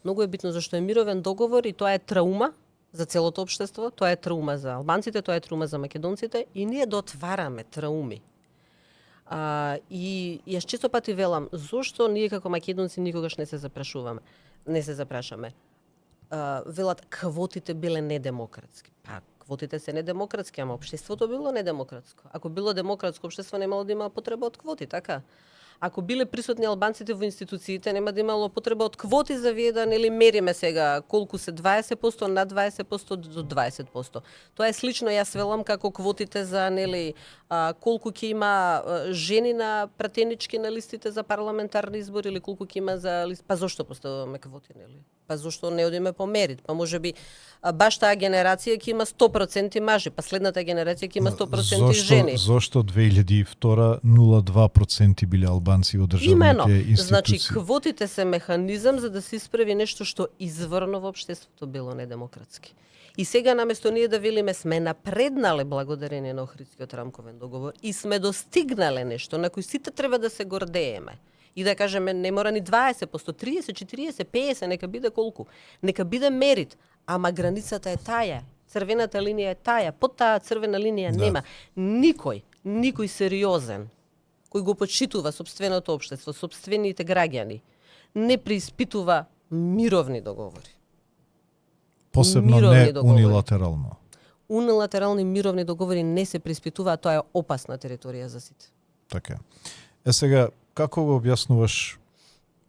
Многу е битно зашто е мировен договор и тоа е траума за целото општество, тоа е траума за албанците, тоа е траума за македонците и ние дотвараме трауми. И јас често пати велам, зошто ние како македонци никогаш не се запрашаме. Велат, квотите биле недемократски. Па, квотите се недемократски, ама општеството било недемократско. Ако било демократско општество, немало да има потреба од квоти, така? Ако биле присутни албанците во институциите, нема да имало потреба од квоти за вие да нели мериме сега колку се 20%, над 20% до 20%. Тоа е слично, јас велам, како квотите за нели колку ќе има жени на пратенички на листите за парламентарни избори или колку ќе има за па зошто поставуваме квоти, нели? Па зошто не одиме по мерит? Па можеби баш таа генерација ќе има 100% мажи, па следната генерација ќе има 100% жени. Зошто 2002 0,2% биле албанци во државните институции? Значи квотите се механизам за да се исправи нешто што изворно во општеството било недемократски. И сега наместо ние да велиме сме напреднале благодарение на Охридскиот рамковен договор и сме достигнале нешто на кој сите треба да се гордееме. И да кажеме не мора ни 20%, 30, 40, 50, нека биде колку. Нека биде мерит, ама границата е таја. Црвената линија е таја. Под таа црвена линија нема никој сериозен кој го почитува сопственото општество, сопствените граѓани, не преиспитува мировни договори. Посебно не унилатерално. Унилатерални мировни договори не се преиспитуваат, тоа е опасна територија за сите. Така. Сега, како го објаснуваш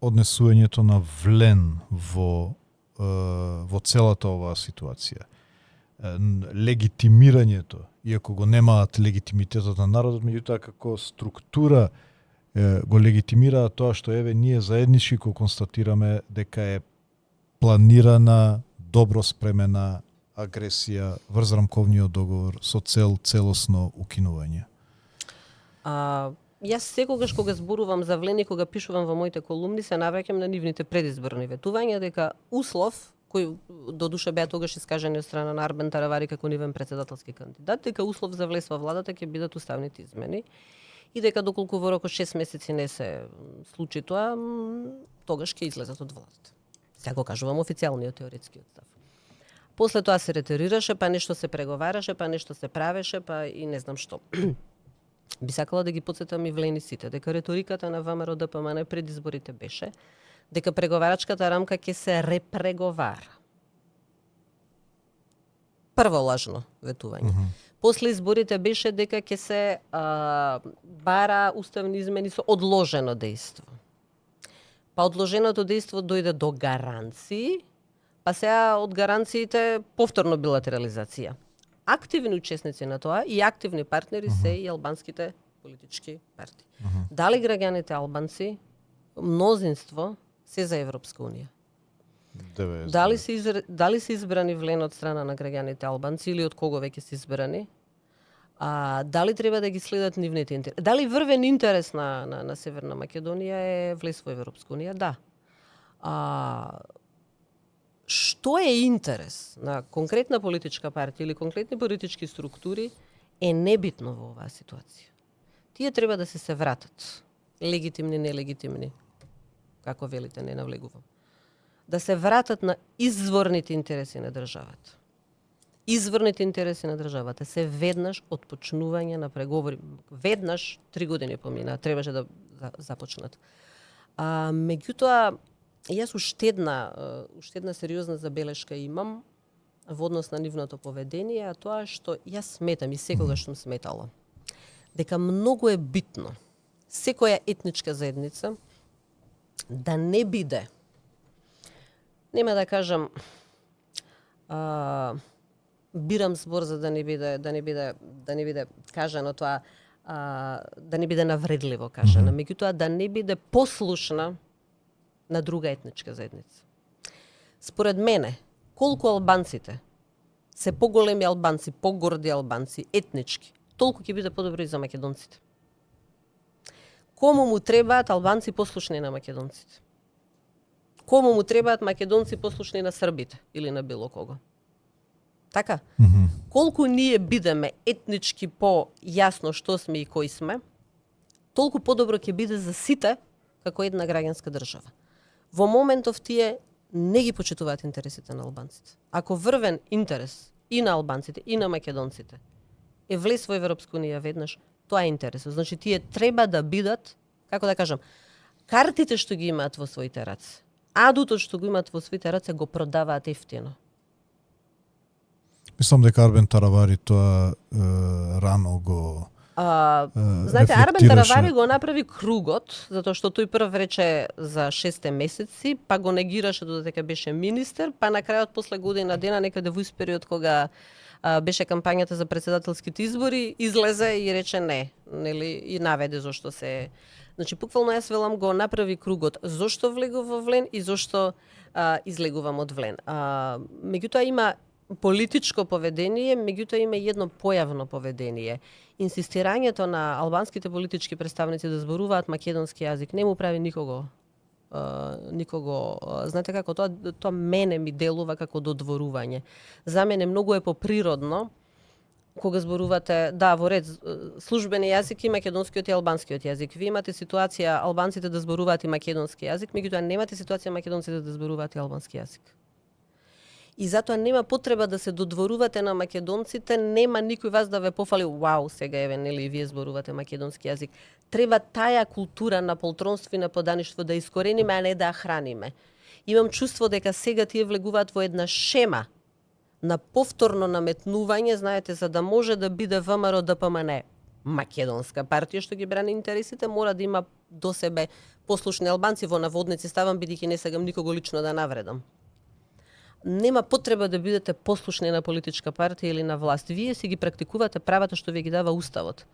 однесувањето на влен во целата оваа ситуација? Легитимирањето, иако го немаат легитимитетот на народот, меѓутоа како структура го легитимираа тоа што еве ние заеднички го констатираме дека е планирана, добро спремена агресија врз рамковниот договор со цел целосно укинување. Јас секогаш кога зборувам за влени, кога пишувам во моите колумни, се навраќам на нивните предизборни ветувања дека услов кој додуша беа тогаш искажани од страна на Арбен Таравари како нивен председателски кандидат, дека услов за влез во владата ќе бидат уставните измени и дека доколку во рок од 6 месеци не се случи тоа, тогаш ќе излезат од владата. Сега го кажувам официјалниот теоретскиот став. После тоа се ретерираше, па нешто се преговараше, па нешто се правеше, па и не знам што. Би сакала да ги потсетам и влени сите, дека реториката на ВМРО ДПМН пред изборите беше дека преговарачката рамка ќе се репреговара. Прво лажно ветување. После изборите беше дека ќе се бара уставни измени со одложено дејство. Па одложеното дејство дојде до гаранции, па сега од гаранциите повторно билатерализација. Активни учесници на тоа и активни партнери се и албанските политички партии. Дали граѓаните албанци, мнозинство, се за Европска унија? Дали се избрани влен од страна на граѓаните албанци или од кого веќе се избрани? Дали треба да ги следат нивните интереси? Дали врвен интерес на Северна Македонија е влез во Европска унија? Да. Што е интерес на конкретна политичка партија или конкретни политички структури е небитно во оваа ситуација. Тие треба да се вратат. Легитимни, нелегитимни. Како велите, не навлегувам. Да се вратат на изворните интереси на државата. Изворните интереси на државата се веднаш од почнување на преговори. Веднаш 3 години помина, требаше да започнат. Меѓутоа, јас уште една сериозна забелешка имам во однос на нивното поведение, а тоа што јас сметам и секогаш сум сметала, дека многу е битно секоја етничка заедница да не биде, нема да кажам, бирам збор за да не биде кажано тоа, да не биде навредливо кажано, меѓутоа да не биде послушна на друга етничка заедница. Според мене, колку албанците се поголеми албанци, погорди албанци, етнички, толку ќе биде подобро и за македонците. Кому му требаат албанци послушни на македонците? Кому му требаат македонци послушни на србите или на било кого? Така? Колку ние бидеме етнички по-јасно што сме и кои сме, толку подобро ќе биде за сите како една граѓанска држава. Во моментов тие не ги почитуваат интересите на албанците. Ако врвен интерес и на албанците и на македонците е влез во Европска унија веднаш, тоа е интересот. Значи тие треба да бидат, како да кажам, картите што ги имаат во своите раце, адутот што го имаат во своите раце го продаваат ефтино. Мислам дека Арбен Таравари тоа рано го знаете, Арбен Таравари го направи кругот, затоа што тој прв рече за 6 месеци, па го негираше додека беше министер, па на крајот после година дена, некаде во период кога беше кампањата за претседателските избори, излезе и рече не, нели, и наведе зошто се. Значи, буквално јас велам го направи кругот зошто влегов во Влен и зошто излегувам од Влен. Меѓутоа има политичко поведение, меѓутоа има и едно појавно поведение. Инсистирањето на албанските политички представници да зборуваат македонски јазик не му прави никого. Знаете како, тоа мене ми делува како додворување. За мене многу е поприродно кога зборувате, да, во ред, службени јазик и македонскиот и албанскиот јазик. Ви имате ситуација албанците да зборуваат и македонски јазик, меѓутоа немате ситуација македонците да зборуваат и албански јазик. И затоа нема потреба да се додворувате на македонците, нема никој вас да ве пофали, вау, сега еве, нели, вие зборувате македонски јазик. Треба таа култура на полтронство и на подаништво да искорениме, а не да ја храниме. Имам чувство дека сега тие влегуваат во една шема на повторно наметнување, знаете, за да може да биде ВМРО ДПМН македонска партија што ги брани интересите, мора да има до себе послушни албанци, во наводници ставам, бидејќи не сакам никого лично да навредам. Нема потреба да бидете послушни на политичка партија или на власт. Вие си ги практикувате правата што ви ги дава Уставот.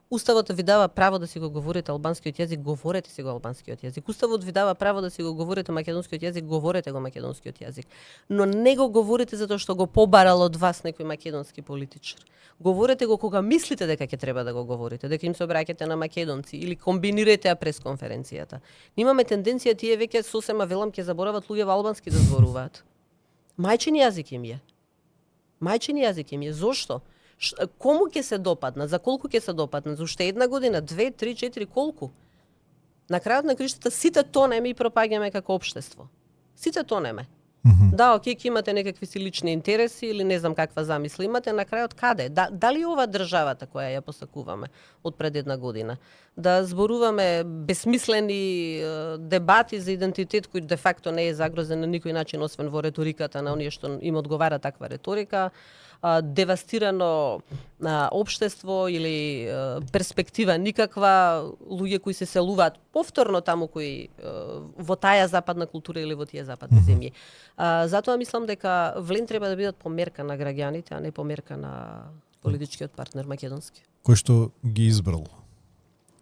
Уставот ви дава право да си го говорите албанскиот јазик, говорете си го албанскиот јазик. Уставот ви дава право да си го говорите македонскиот јазик, говорете го македонскиот јазик. Но не го говорите затоа што го побарал од вас некој македонски политичар. Говорете го кога мислите дека ќе треба да го говорите, дека им се обраќате на македонци или комбинирате ја пресконференцијата. Имаме тенденција тие веќе сосема велам ќе заборават луѓе во албански да зборуваат. Мајчин јазик им е. Мајчин јазик им е. Зошто? Кому ќе се допаднат? За колку ќе се допаднат? За уште една година, 2, 3, 4, колку? На крајот на криштата сите тонеме и пропаѓаме како општество. Сите тонеме. Да, окей, ќе имате некакви си лични интереси или не знам каква замисла имате, на крајот каде? Дали ова државата која ја посакуваме од пред една година? Да зборуваме безсмислени дебати за идентитет кој де факто не е загрозен на никој начин, освен во реториката на оние што им одговара таква реторика, девастирано општество или перспектива никаква, луѓе кои се селуваат повторно таму кои во таа западна култура или во тие западни земји. Затоа мислам дека Влен треба да бидат померка на граѓаните, а не померка на политичкиот партнер македонски. Кој што ги избрал.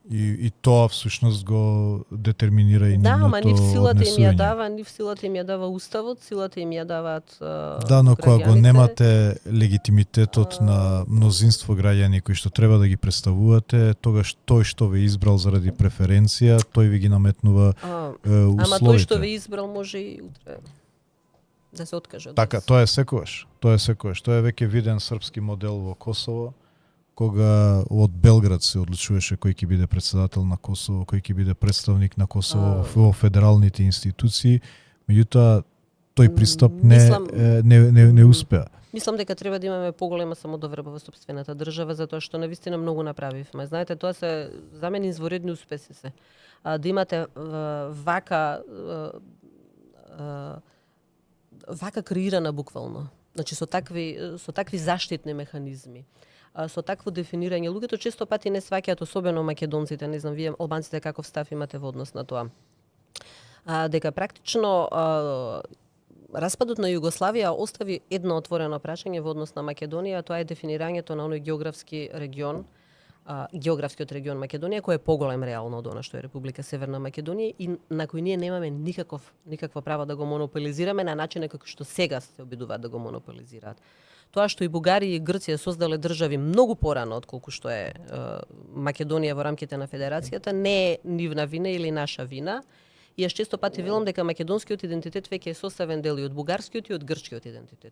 И тоа всушност го детерминира и нивното однесување. Да, ама нив силата им ја дава Уставот, силата им ја даваат да, но кога го немате легитимитетот на мнозинство граѓани кои што треба да ги представувате, тогаш тој што ве избрал заради преференција, тој ви ги наметнува условите. Ама тој што ве избрал може и утре да се откаже од така, тоа е секогаш. Тоа е веќе виден српски модел во Косово, кога од Белград се одлучуваше кој ќе биде председател на Косово, кој ќе биде представник на Косово во федералните институции, меѓутоа тој пристап не успеа. Мислам дека треба да имаме поголема самодоврба во сопствената држава, затоа што навистина многу направивме. Знаете, тоа се за мене изворедни успеси се. Да имате вака креирана буквално. Значи со такви заштитни механизми. Со такво дефинирање, луѓето често пати не сваќаат, особено македонците, не знам вие албанците каков став имате во однос на тоа. Дека практично распадот на Југославија остави едно отворено прашање во однос на Македонија, тоа е дефинирањето на оној географскиот регион Македонија, кој е поголем реално од она што е Република Северна Македонија и на кој ние немаме никакво право да го монополизираме на начин како што сега се обидуваат да го монополизираат. Тоа што и Бугарија и Грција создале држави многу порано отколку што е Македонија во рамките на федерацијата, не е нивна вина или наша вина. И јас често пати велам дека македонскиот идентитет веќе е составен дел и од бугарскиот и од грчкиот идентитет.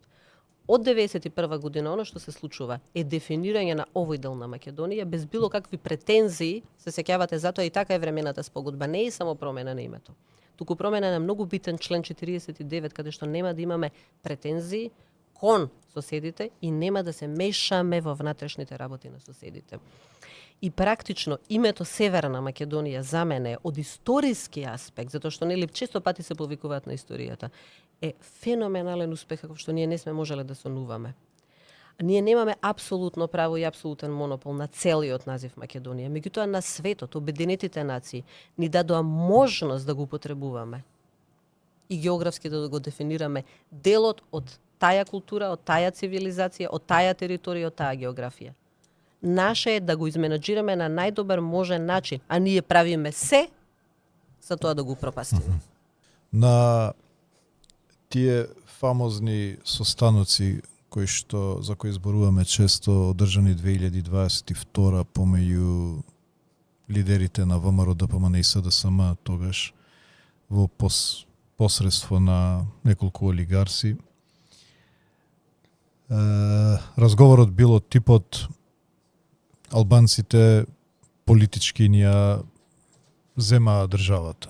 од 91 година оно што се случува е дефинирање на овој дел на Македонија без било какви претензии, се сеќавате, затоа и така е времената спогодба, не е само промена на името. Туку промена на многу битен член 49, каде што нема да имаме претензии кон соседите и нема да се мешаме во внатрешните работи на соседите. И практично името Северна Македонија за мене од историски аспект, затоа што нели често пати се повикуваат на историјата, е феноменален успех како што ние не сме можеле да сонуваме. Ние немаме апсолутно право и апсолутен монопол на целиот назив Македонија, меѓутоа на светот, обединетите нации ни дадоа можност да го употребуваме и географски да го дефинираме делот од таа култура, од таа цивилизација, од таа територија, од таа географија. Наше е да го изменаџираме на најдобар можен начин, а ние правиме се за тоа да го пропастиме. На тие фамозни состаноци за кои зборуваме често, одржани 2022 помеѓу лидерите на ВМРО, ДПМН и СДСМ, тогаш во посредство на неколку олигарси. Разговорот бил од типот албанците политички ни ја земаа државата.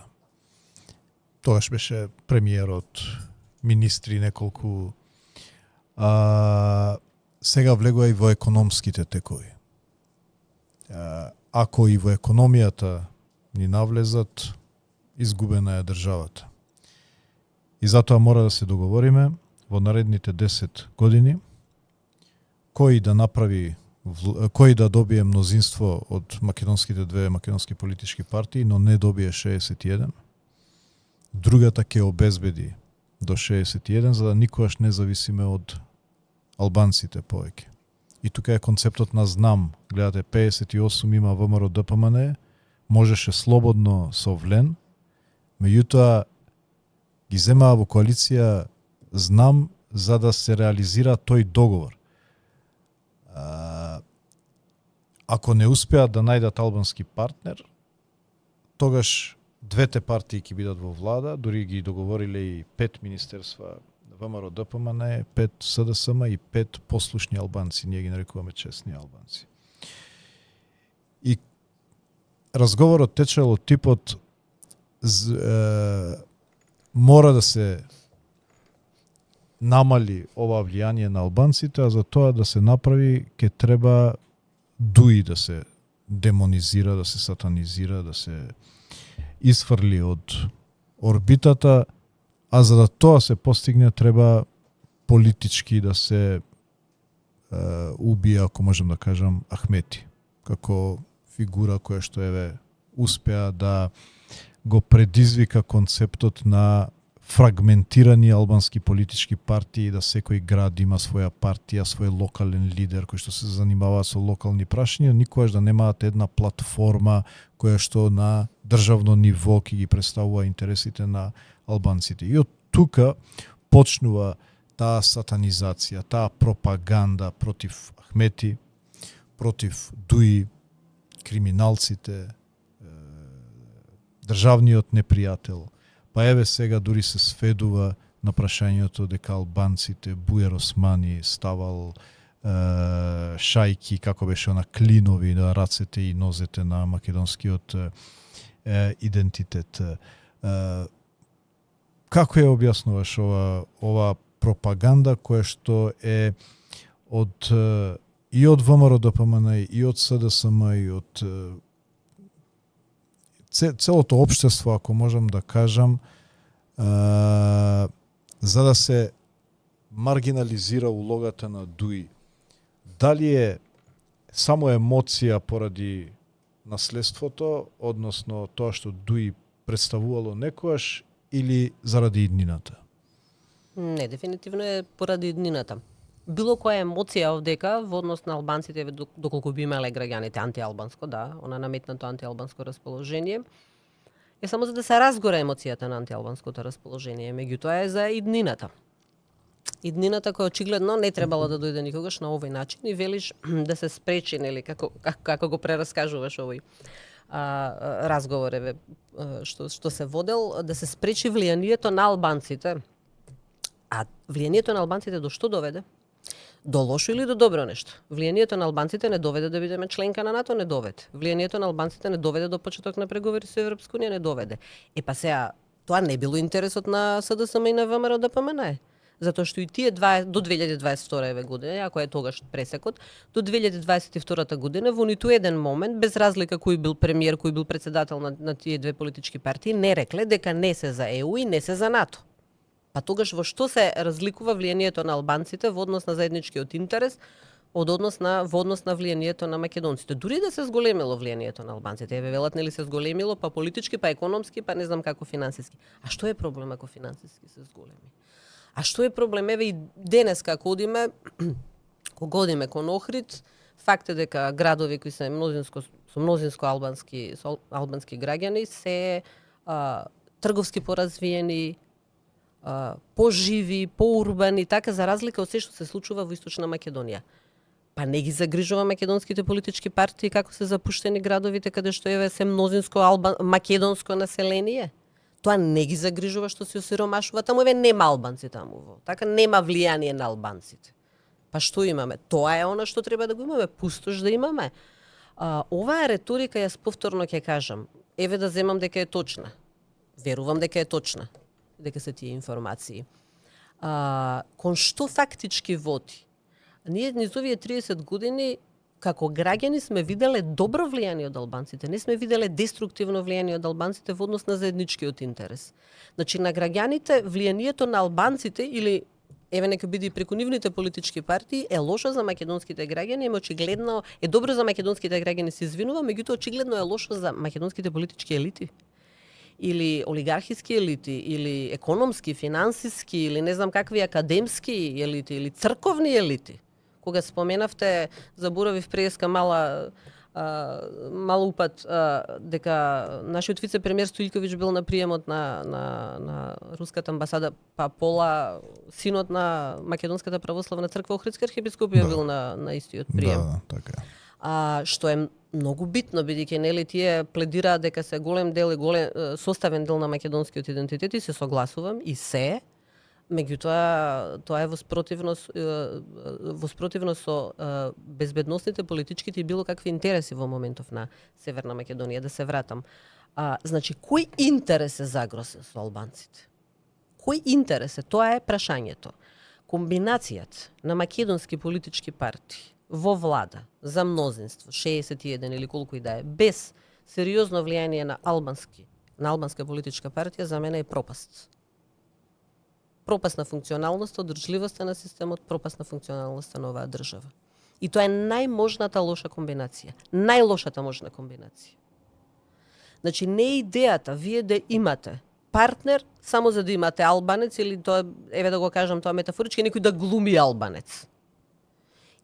Тогаш беше премиерот, министри неколку, сега влегува и во економските текови. Ако и во економијата ни навлезат, изгубена е државата. И затоа мора да се договориме во наредните 10 години кој да добие мнозинство од македонските две македонски политички партии, но не добие 61. Другата ќе обезбеди до 61, за да никогаш не зависиме од албанците повеќе. И тука е концептот на знам. Гледате, 58 има ВМРО ДПМН, можеше слободно со влен, меѓутоа ги земаа во коалиција знам за да се реализира тој договор. Ако не успеат да најдат албански партнер, тогаш двете партии ќе бидат во влада, дури ги договориле и 5 министерства ВМРО ДПМН, 5 СДСМ и 5 послушни албанци, ние ги нарекуваме честни албанци. И разговорот течел од типот мора да се намали ова влијание на албанците, а за тоа да се направи ќе треба дуи да се демонизира, да се сатанизира, да се изфрли од орбитата, а за да тоа се постигне треба политички да се убие, ако можем да кажам, Ахмети, како фигура која што успеа да го предизвика концептот на фрагментирани албански политички партии, да секој град има своја партија, свој локален лидер кој што се занимава со локални прашања, никогаш да немаат една платформа која што на државно ниво ќе ги представува интересите на албанците. И од тука почнува таа сатанизација, таа пропаганда против Ахмети, против Дуи, криминалците, државниот непријател. Па еве сега дури се сведува на прашањето дека албанците, Бујар Османи ставал шајки, како беше на клинови на рацете и нозете на македонскиот идентитет. Како ја објаснуваш ова пропаганда која што е и од ВМРО ДПМН, и од СДСМ, и од целото општество, ако можам да кажам, за да се маргинализира улогата на Дуи? Дали е само емоција поради наследството, односно тоа што Дуи представувало некојаш, или заради иднината? Не, дефинитивно е поради иднината. Било која емоција овдека во однос на албанците, доколку би имале граѓаните антиалбанско, да, она наметнато антиалбанско расположение, е само за да се разгора емоцијата на антиалбанското расположение, меѓутоа е за иднината. Иднината која очигледно не требало да дојде никогаш на овој начин и велиш да се спречи, нели, како го прераскажуваш овој разговор што се водел, да се спречи влијанието на албанците. А влијанието на албанците до што доведе? До лошо или до добро нешто? Влијанието на албанците не доведе да бидеме членка на НАТО, не доведе. Влијанието на албанците не доведе до почеток на преговори со Европска унија, не доведе. Па сега, тоа не било интересот на СДСМ и на ВМРО да поменае. Затоа што и тие до 2022 година, ако е тогаш пресекот, до 2022 година во ниту еден момент, без разлика кој бил премиер, кој бил председател на тие две политички партии, не рекле дека не се за ЕУ и не се за НАТО. Па тогаш во што се разликува влијанието на албанците во однос на заедничкиот интерес во однос на влијанието на македонците? Дури да се зголемило влијанието на албанците, еве велат нели се зголемило, па политички, па економски, па не знам како финансиски. А што е проблем ако финансиски се зголеми? А што е проблем? Еве и денес како кога одиме кон Охрид, факт е дека градови кои се мнозинско албански граѓани се трговски поразвиени, поживи, поурбани, така за разлика од се што се случува во Источна Македонија. Па не ги загрижува македонските политички партии како се запуштени градовите каде што еве се мнозинско македонско население? Тоа не ги загрижува што се осиромашува таму, еве нема албанци таму, така нема влијание на албанците. Па што имаме? Тоа е она што треба да го имаме, пустош да имаме. Оваа реторика јас повторно ќе кажам, еве да земам дека е точна. Верувам дека е точна, дека се тие информации. Кон што фактички води? Ние низ овие 30 години како граѓани сме виделе добро влијание од албанците, не сме виделе деструктивно влијание од албанците во однос на заедничкиот интерес. Значи на граѓаните влијанието на албанците или еве нека биде и преку нивните политички партии е лошо за македонските граѓани, очигледно е добро за македонските граѓани, се извинувам, меѓутоа очигледно е лошо за македонските политички елити. Или олигархиски елити, или економски, финансиски, или не знам какви академски елити, или црковни елити. Кога споменавте, заборавив преска мал упат дека нашиот вице-премиер Стојковиќ бил на приемот на руската амбасада, па пола синот на Македонската православна црква Охридска архиепископија бил на истиот прием. Да, така е. Што е многу битно, бидејќи нели тие пледираат дека се голем дел и составен дел на македонскиот идентитет и се согласувам и се. Меѓутоа, тоа е во спротивност со безбедносните, политичките и било какви интереси во моментов на Северна Македонија. Да се вратам. Значи, кој интерес е загрозен со албанците? Кој интерес е? Тоа е прашањето. Комбинацијата на македонски политички партии во влада за мнозинство, 61 или колку и да е, без сериозно влијание на албанска политичка партија, за мене е пропаст. Пропаст на функционалноста, одржливоста на системот, пропаст на функционалноста на оваа држава. И тоа е најможната лоша комбинација. Најлошата можна комбинација. Значи, не е идејата вие да имате партнер само за да имате албанец или тоа, еве да го кажам тоа метафорички, некој да глуми албанец.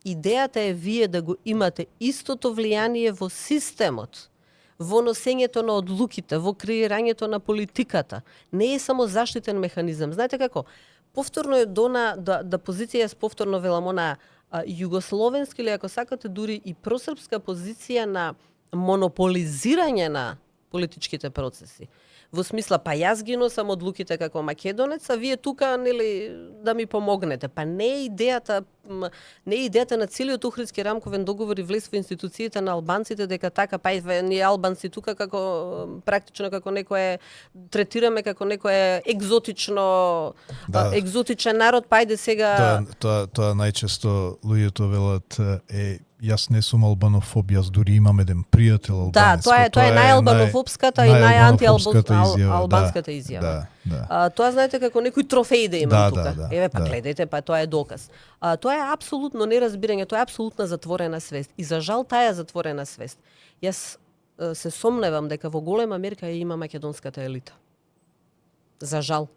Идејата е вие да го имате истото влијание во системот, во носењето на одлуките, во креирањето на политиката. Не е само заштитен механизам. Знаете како? Повторно е да позиција јас повторно велам она југословенска или ако сакате дури и просрпска позиција на монополизирање на политичките процеси. Во смисла, па јас ги носам одлуките како македонец, а вие тука нели да ми помогнете. Па не е идејата на целиот Охридски рамковен договор и влез во институциите на албанците дека така па ние албанци тука како практично како некое третираме како некое екзотичен народ, па ајде сега Тоа најчесто луѓето велат јас не сум албанофоб, јас дури имам еден пријател албанец. Да, тоа е најалбанофобската и најантиалбанската изјава. Тоа знаете како некој трофеј да имам тука. Еве па гледајте, па тоа е доказ. Тоа е апсолутно неразбирање, тоа е апсолутна затворена свест. И за жал таа затворена свест. Јас се сомневам дека во голема мерка ја има македонската елита. За жал.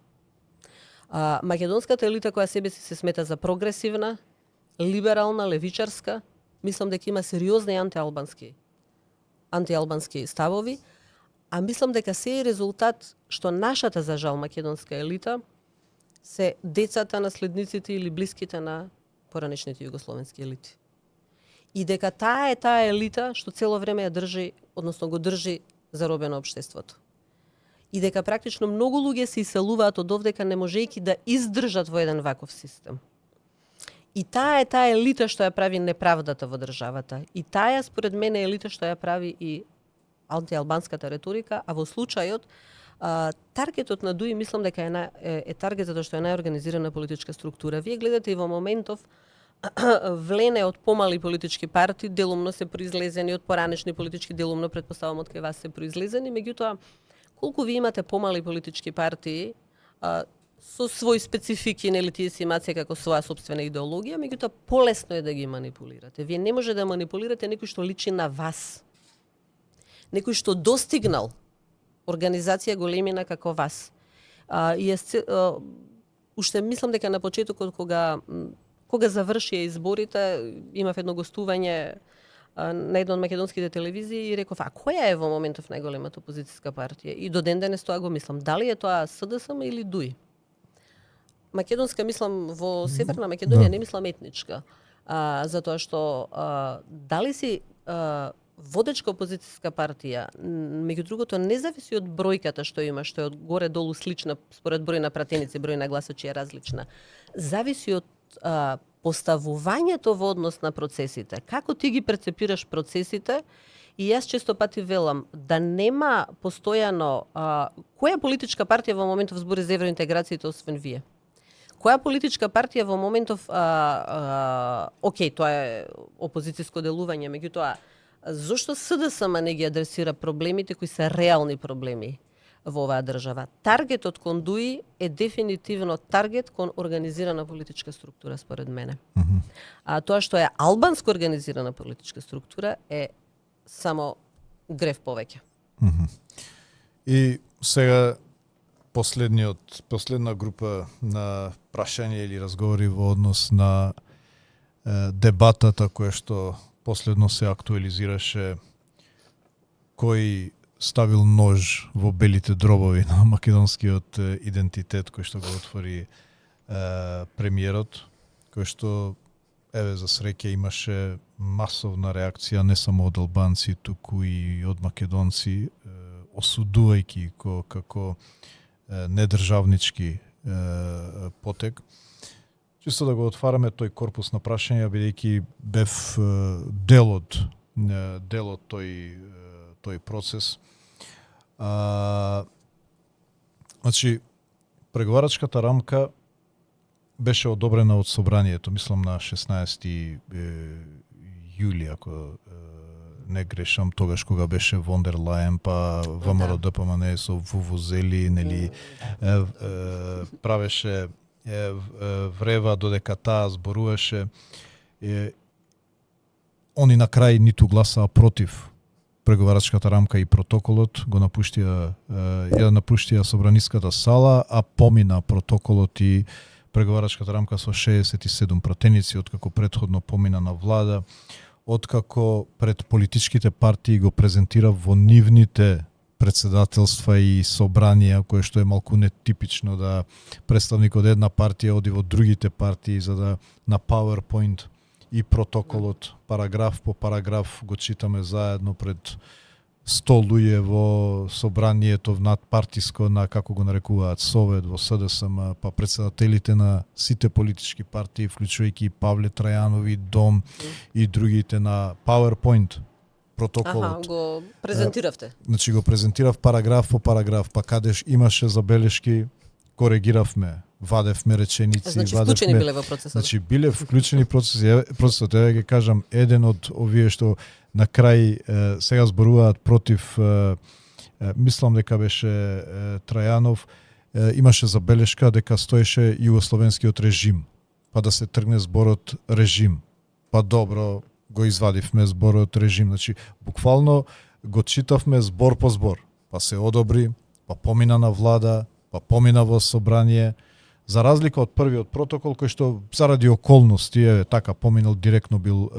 Македонската елита која себе си се смета за прогресивна, либерална, левичарска, мислам дека има сериозни антиалбански ставови, а мислам дека се е резултат што нашата за жал македонска елита се децата, наследниците или блиските на поранешните југословенски елити. И дека таа елита што цело време ја држи, односно го држи заробено општеството. И дека практично многу луѓе се иселуваат од овдека не можејќи да издржат во еден ваков систем. И таа е таа елита што ја прави неправдата во државата. И таа според мене елита што ја прави и антиалбанската реторика, а во случајот таргетот на ДУИ мислам дека е таргетот што е најорганизирана политичка структура. Вие гледате и во моментов влене од помали политички партии, делумно се произлезени од поранешни политички, делумно претпоставам од кај вас се произлезени, меѓутоа колку ви имате помали политички партии со свој специфики, нели тие си имаат како своја собствена идеологија, меѓутоа полесно е да ги манипулирате. Вие не може да манипулирате некој што личи на вас. Некој што достигнал организација големина како вас. Уште мислам дека на почетокот кога завршија изборите, имав едно гостување на една од македонските телевизии и реков, која е во моментов најголемата опозицијска партија? И до ден денес тоа го мислам. Дали е тоа СДСМ или ДУИ? Македонска мислам во Северна Македонија, не мислам етничка. Затоа што дали си водечка опозицијска партија, меѓу другото, не зависи од бројката што има, што е од горе-долу слична, според број на пратеници, број на гласачи е различна. Зависи од поставувањето во однос на процесите. Како ти ги прецепираш процесите? И јас често пати велам да нема постојано која политичка партија во моментов збори за евроинтеграцијата освен вие? Која политичка партија во моментов окей, тоа е опозицијско делување, меѓутоа зошто СДСМ не ги адресира проблемите кои се реални проблеми во оваа држава? Таргетот кон ДУИ е дефинитивно таргет кон организирана политичка структура, според мене. А тоа што е албанско организирана политичка структура е само грев повеќе. И сега последна група на прашања или разговори во однос на дебатата која што последно се актуализираше, кој ставил нож во белите дробови на македонскиот идентитет кој што го отвори премиерот, кој што за среќа имаше масовна реакција не само од албанци, туку и од македонци, осудувајќи како недржавнички потек. Чисто да го отвараме тој корпус на прашања, бидејќи бев дел од тој процес. Значи, преговарачката рамка беше одобрена од собранието, мислам на 16 јули, ако не грешам, тогаш кога беше Вон дер Лајен, па ВМРО ДПМН со вувузели, нели правеше врева додека таа зборуваше. Они на крај ниту гласаа против преговарачката рамка и протоколот, ја напуштија собраниската сала, а помина протоколот и преговарачката рамка со 67 пратеници, откако претходно помина на влада, откако пред политичките партии го презентира во нивните председателства и собранија, кое што е малку нетипично да представник од една партија оди во другите партии за да на PowerPoint и протоколот параграф по параграф го читаме заедно пред 100 луѓе во собранието надпартиско на, како го нарекуваат, Совет во СДСМ, па председателите на сите политички партии, вклучувајќи Павле Трајанови, Дом и другите на PowerPoint протоколот. Го презентиравте. Значи го презентирав параграф по параграф, па кадеш имаше забелешки, коригиравме, вадевме реченици, значи, вклучени биле во процесот. Значи биле вклучени процесот. Еве ќе кажам, еден од овие што на крај сега зборуваат против, мислам дека беше Трајанов, имаше забелешка дека стоеше југословенскиот режим, па да се тргне зборот режим. Па добро, го извадивме зборот режим. Значи, буквално го читавме збор по збор. Па се одобри, па помина на влада, па помина во собрание, за разлика од првиот протокол, кој што заради околности, така поминал, директно бил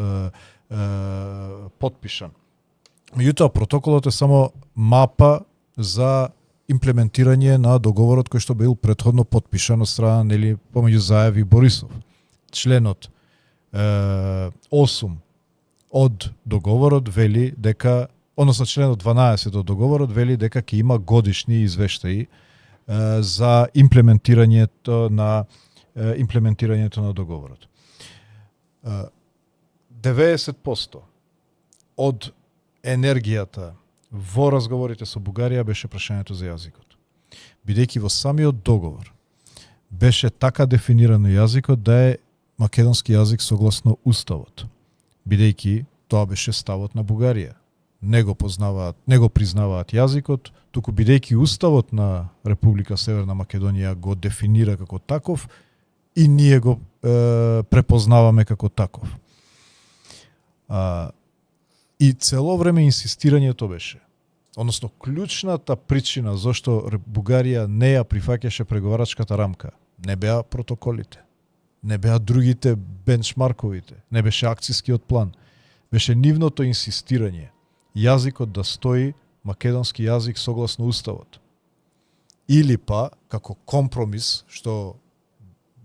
подпишан. Меѓутоа, протоколот е само мапа за имплементирање на договорот кој што бил претходно подпишан од страна, нели, помеѓу Заев и Борисов. Членот 8 од договорот вели дека, односно членот 12 од договорот вели дека ќе има годишни извештаи за имплементирањето на договорот. 90% од енергијата во разговорите со Бугарија беше прашањето за јазикот. Бидејќи во самиот договор беше така дефинирано јазикот да е македонски јазик согласно уставот. Бидејќи тоа беше ставот на Бугарија. Не го признаваат јазикот, туку бидејќи уставот на Република Северна Македонија го дефинира како таков и ние го препознаваме како таков. И цело време инсистирањето беше, односно клучната причина зашто Бугарија не ја прифаќаше преговарачката рамка, не беа протоколите, не беа другите бенчмарковите, не беше акцискиот план, беше нивното инсистирање јазикот да стои македонски јазик согласно уставот. Или па, како компромис, што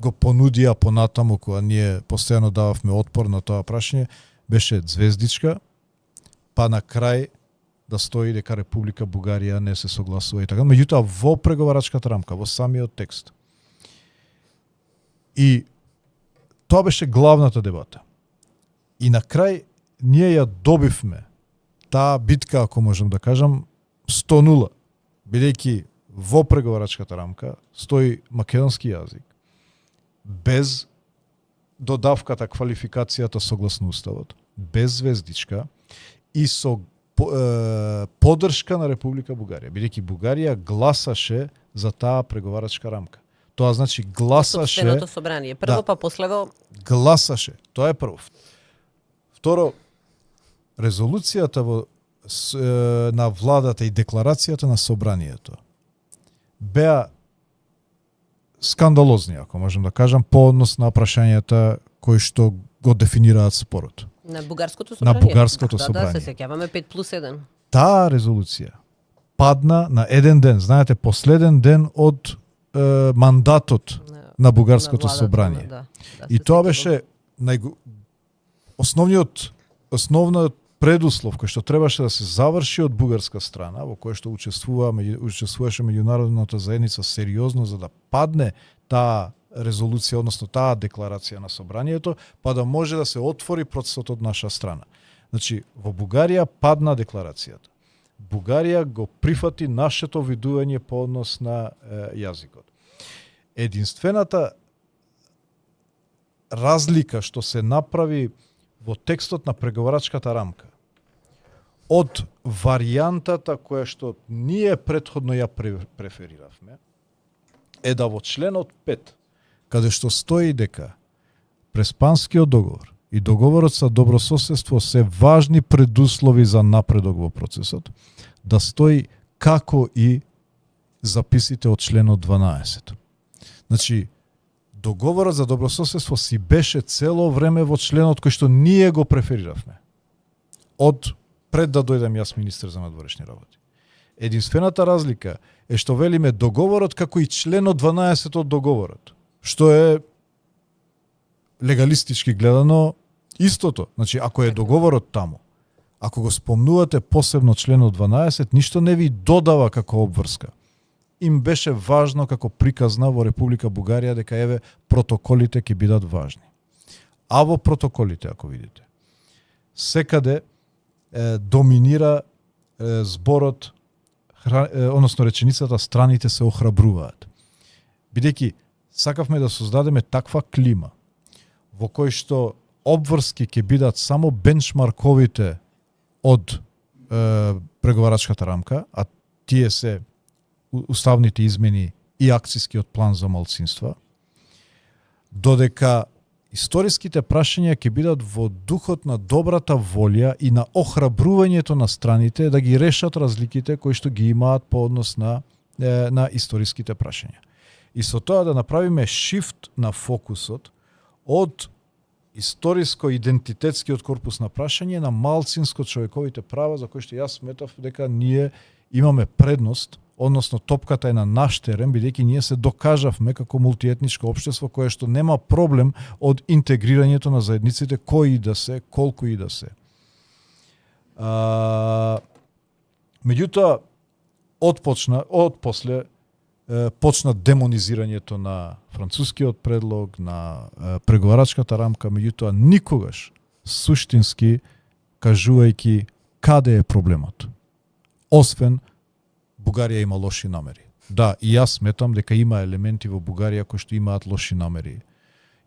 го понудија понатаму, кога ние постојано дававме отпор на тоа прашање, беше звездичка, па на крај да стои дека Република Бугарија не се согласува и така. Меѓутоа, во преговарачката рамка, во самиот текст. И тоа беше главната дебата. И на крај ние ја добивме таа битка, ако можам да кажам, 100-0, бидејќи во преговарачката рамка стои македонски јазик, без додавката, квалификацијата согласно уставот, без звездичка и со поддршка на Република Бугарија, бидејќи Бугарија гласаше за таа преговарачка рамка. Тоа значи гласаше... Собственото собрание. Прво, да, па последо... Гласаше. Тоа е прво. Второ, резолуцијата на владата и декларацијата на собранието беа скандалозни, ако можем да кажам, по однос на прашањата кои што го дефинираат спорот. На бугарското собрание. На бугарското да, собрание. Да, се сеќаваме 5+1. Таа резолуција падна на еден ден, знаете, последен ден од мандатот на бугарското собрание. Да, и тоа беше основниот предуслов кој што требаше да се заврши од бугарска страна, во кој што учествуваше меѓународната заедница сериозно за да падне таа резолуција, односно таа декларација на собранието, па да може да се отвори процесот од наша страна. Значи, во Бугарија падна декларацијата. Бугарија го прифати нашето видување по однос на јазикот. Единствената разлика што се направи во текстот на преговарачката рамка од варијантата која што ние претходно ја префериравме е да во членот 5, каде што стои дека Преспанскиот договор и договорот за добрососедство се важни предуслови за напредок во процесот, да стои како и записите од членот 12. Значи, договорот за добрососедство си беше цело време во членот кој што ние го префериравме. Од пред да дојдам јас министер за надворешни работи. Единствената разлика е што велиме договорот како и членот 12 од договорот, што е легалистички гледано истото. Значи, ако е договорот таму, ако го спомнувате посебно членот 12, ништо не ви додава како обврска. Им беше важно како приказна во Република Бугарија дека еве протоколите ќе бидат важни. А во протоколите, ако видите, секаде доминира зборот, односно реченицата страните се охрабруваат. Бидејќи сакавме да создадеме таква клима во кој што обврски ќе бидат само бенчмарковите од преговарачката рамка, а тие се уставните измени и акцискиот план за малцинства, додека историските прашања ќе бидат во духот на добрата волја и на охрабрувањето на страните да ги решат разликите кои што ги имаат по однос на историските прашања. И со тоа да направиме шифт на фокусот од историско-идентитетскиот корпус на прашање на малцинско-човековите права, за кои што јас сметав дека ние имаме предност, односно топката е на наш терен, бидејќи ние се докажавме како мултиетничко општество кое што нема проблем од интегрирањето на заедниците кои да се, колку и да се. Меѓутоа, од после почна демонизирањето на францускиот предлог, на преговарачката рамка, меѓутоа никогаш суштински кажувајќи каде е проблемот. Освен Бугарија има лоши намери. Да, и јас сметам дека има елементи во Бугарија кои што имаат лоши намери.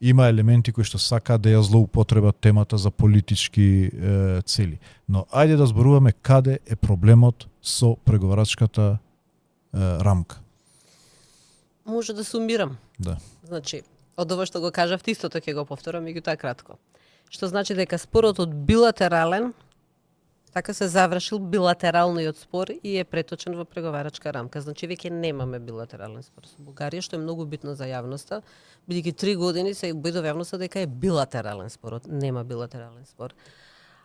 Има елементи кои што сакаат да ја злоупотребат темата за политички цели. Но ајде да зборуваме каде е проблемот со преговарачката рамка. Може да сумирам. Да. Значи, од ова што го кажавте, истото ќе го повторам, меѓутоа кратко. Што значи дека спорот од билатерален, така се завршил билатералниот спор и е преточен во преговарачка рамка. Значи, веќе немаме билатерален спор со Бугарија, што е многу битно за јавноста, бидејќи 3 години се обидов јавноста дека е билатерален спорот. Нема билатерален спор.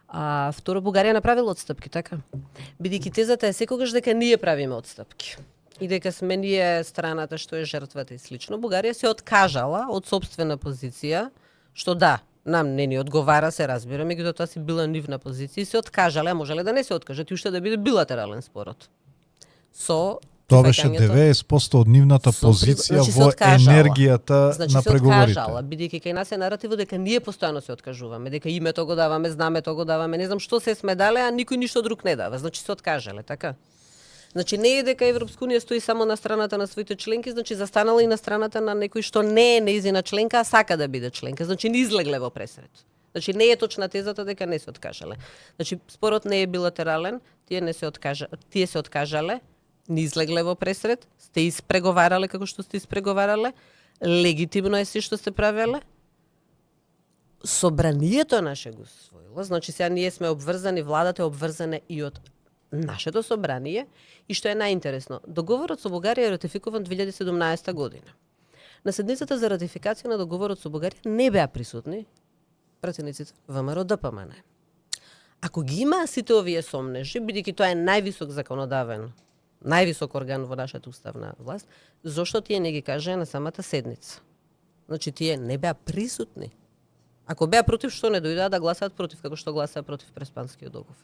А второ, Бугарија направила отстапки, така? Бидејќи тезата е секогаш дека ние правиме отстапки и дека сме ние страната што е жртвата и слично. Бугарија се откажала од сопствена позиција, што да, нам не ни одговара, се разбира, меѓутоа тоа си била нивна позиција и се откажале, а можеле да не се откажат и уште да биде билатерален спорот. Тоа беше 90% од нивната позиција во енергијата на преговорите. Откажала, бидејќи кај нас е наративот дека ние постојано се откажуваме, дека името го даваме, знамето го даваме, не знам што се сме дале, а никој ништо друг не дава. Значи се откажале, така? Значи не е дека Европска унија стои само на страната на своите членки, значи застанала и на страната на некој што не е нејзина членка, а сака да биде членка. Значи не излегле во пресред. Значи не е точна тезата дека не се откажале. Значи спорот не е билатерален, тие се откажале, не излегле во пресред, сте испреговарале како што сте испреговарале, легитимно е се што сте правеле. Собранието наше го усвоило, значи сега ние сме обврзани, владата е обврзана и од нашето собрание, и што е најинтересно, договорот со Бугарија е ратификуван 2017 година. На седницата за ратификација на договорот со Бугарија не беа присутни пратениците ВМРО ДПМН. Ако ги има сите овие сомнежи, бидејќи тоа е највисок законодавен, највисок орган во нашата уставна власт, зошто тие не ги кажа на самата седница? Значи тие не беа присутни. Ако беа против, што не дојдоа да гласаат против, како што гласаа против Преспанскиот договор?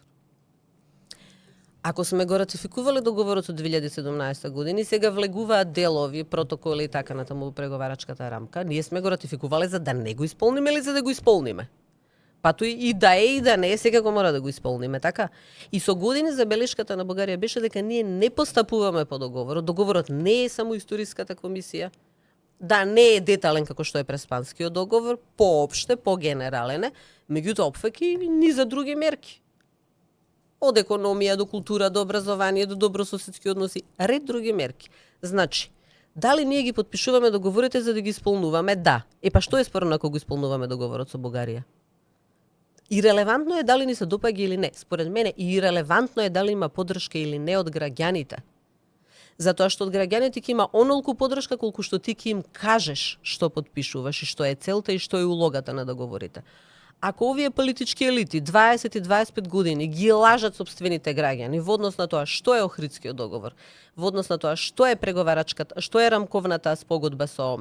Ако сме го ратификувале договорот од 2017 година и сега влегуваат делови, протоколи и така натаму во преговарачката рамка, ние сме го ратификувале за да не го исполниме или за да го исполниме? Па тој и да е и да не е, сега го мора да го исполниме, така? И со години забелешката на Бугарија беше дека ние не постапуваме по договорот. Договорот не е само историската комисија, да не е детален како што е Преспанскиот договор, поопште, погенерален е, меѓутоа опфаќа и низа други мерки. Од економија до култура, до образование, до добрососедски односи, ред други мерки. Значи, дали ние ги подпишуваме договорите за да ги исполнуваме? Да. Па што е спорно ако го исполнуваме договорот со Бугарија? Ирелевантно е дали ни се допаѓа или не. Според мене, ирелевантно е дали има поддршка или не од граѓаните. Затоа што од граѓаните ќе има онолку поддршка колку што ти ќе им кажеш што подпишуваш и што е целта и што е улогата на договорите. Ако овие политички елити 20 и 25 години ги лажат сопствените граѓани во однос на тоа што е Охридскиот договор, во однос на тоа што е преговарачката, што е рамковната спогодба со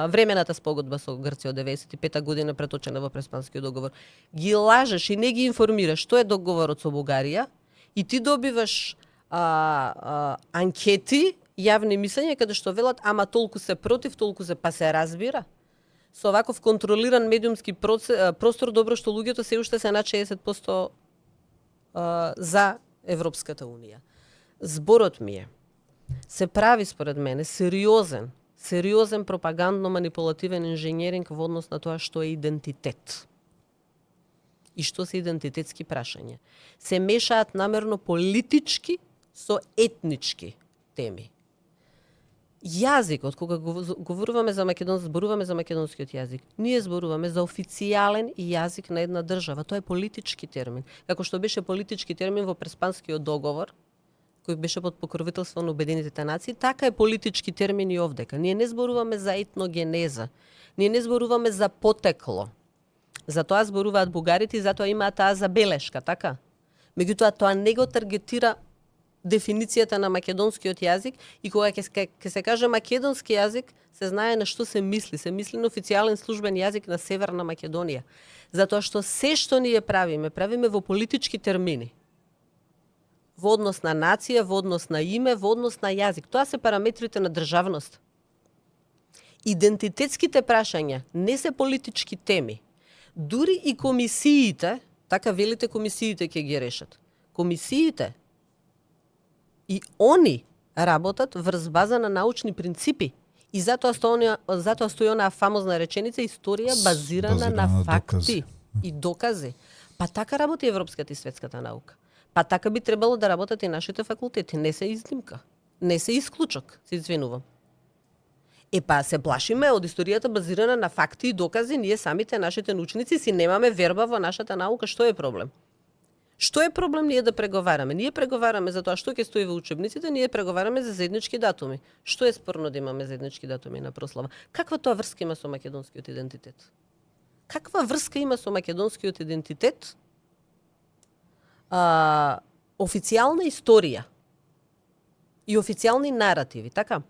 времената спогодба со Грција од 95 година преточена во Преспанскиот договор, ги лажеш и не ги информираш што е договорот со Бугарија и ти добиваш анкети, јавни мислења каде што велат ама толку се против, толку се па се разбира. Со ваков контролиран медиумски простор, добро што луѓето се уште се на 60% за Европската унија. Зборот ми е, се прави според мене сериозен пропагандно-манипулативен инженеринг во однос на тоа што е идентитет. И што се идентитетски прашања. Се мешаат намерно политички со етнички теми. Јазикот, кога зборуваме за македонскиот јазик, ние зборуваме за официјален јазик на една држава. Тоа е политички термин. Како што беше политички термин во Преспанскиот договор, кој беше под покровителство на Обединетите нации, така е политички термин и овдека. Ние не зборуваме за етногенеза. Ние не зборуваме за потекло. За тоа зборуваат бугарите и затоа имаат таа забелешка, така? Меѓутоа, тоа не го таргетира дефиницијата на македонскиот јазик и кога ќе се каже македонски јазик, се знае на што се мисли. Се мисли на официјален службен јазик на Северна Македонија. Затоа што се што ние правиме во политички термини. во однос на нација, во однос на име, во однос на јазик. Тоа се параметрите на државност. Идентитетските прашања не се политички теми. Дури и комисиите, така велите комисиите ќе ги решат. Комисиите и они работат врз база на научни принципи. И затоа стои онаа фамозна реченица историја базирана на факти и докази. Па така работи европската и светската наука. Па така би требало да работат и нашите факултети. Не се изнимка. Не се исклучок, се извинувам. Па се плашиме од историјата базирана на факти и докази, ние самите, нашите научници, си немаме верба во нашата наука. Што е проблем? Што е проблем ние да преговараме? Ние преговараме за тоа што ќе стои во учебниците, ние преговараме за заеднички датуми. Што е спорно да имаме заеднички датуми на прослава? Каква тоа врска има со македонскиот идентитет? Каква врска има со македонскиот идентитет? Официјална историја и официјални наративи, така?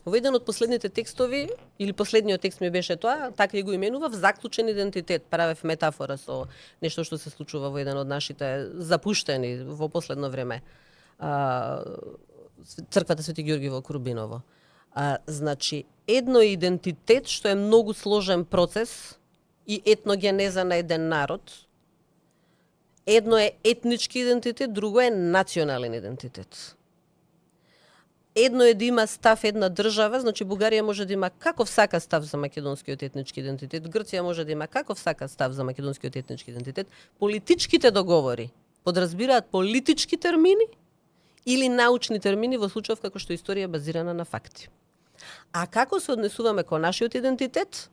Во еден од последните текстови, или последниот текст ми беше тоа, така и го именував, заклучен идентитет. Правев метафора со нешто што се случува во еден од нашите запуштени во последно време. Црквата Свети Ѓорги во Курбиново. Значи, едно е идентитет што е многу сложен процес и етногенеза на еден народ. Едно е етнички идентитет, друго е национален идентитет. Едно е да има став една држава, значи Бугарија може да има каков сака став за македонскиот етнички идентитет, Грција може да има каков сака став за македонскиот етнички идентитет. Политичките договори подразбираат политички термини или научни термини во случаев како што историја базирана на факти. А како се однесуваме кон нашиот идентитет?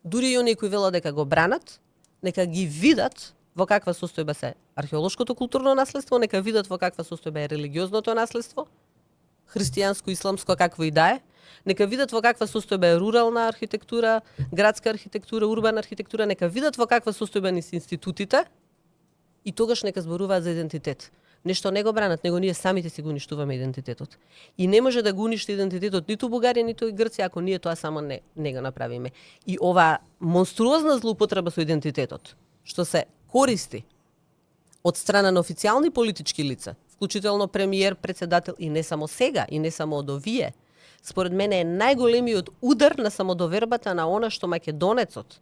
Дури и оние кои велат дека го бранат, нека ги видат во каква состојба се археолошкото културно наследство, нека видат во каква состојба е религиозното наследство, христијанско, исламско, какво и да е. Нека видат во каква состојба е рурална архитектура, градска архитектура, урбана архитектура, нека видат во каква состојба ни се институтите и тогаш нека зборуваат за идентитет. Нешто не го бранат, него ние самите си го уништуваме идентитетот. И не може да го уништи идентитетот ниту Бугарија, ниту и Грција, ако ние тоа само не го направиме. И ова монструозна злоупотреба со идентитетот, што се користи од страна на официјални политички лица, вклучително премиер, председател и не само сега, и не само од овие, според мене е најголемиот удар на самодовербата на она што македонецот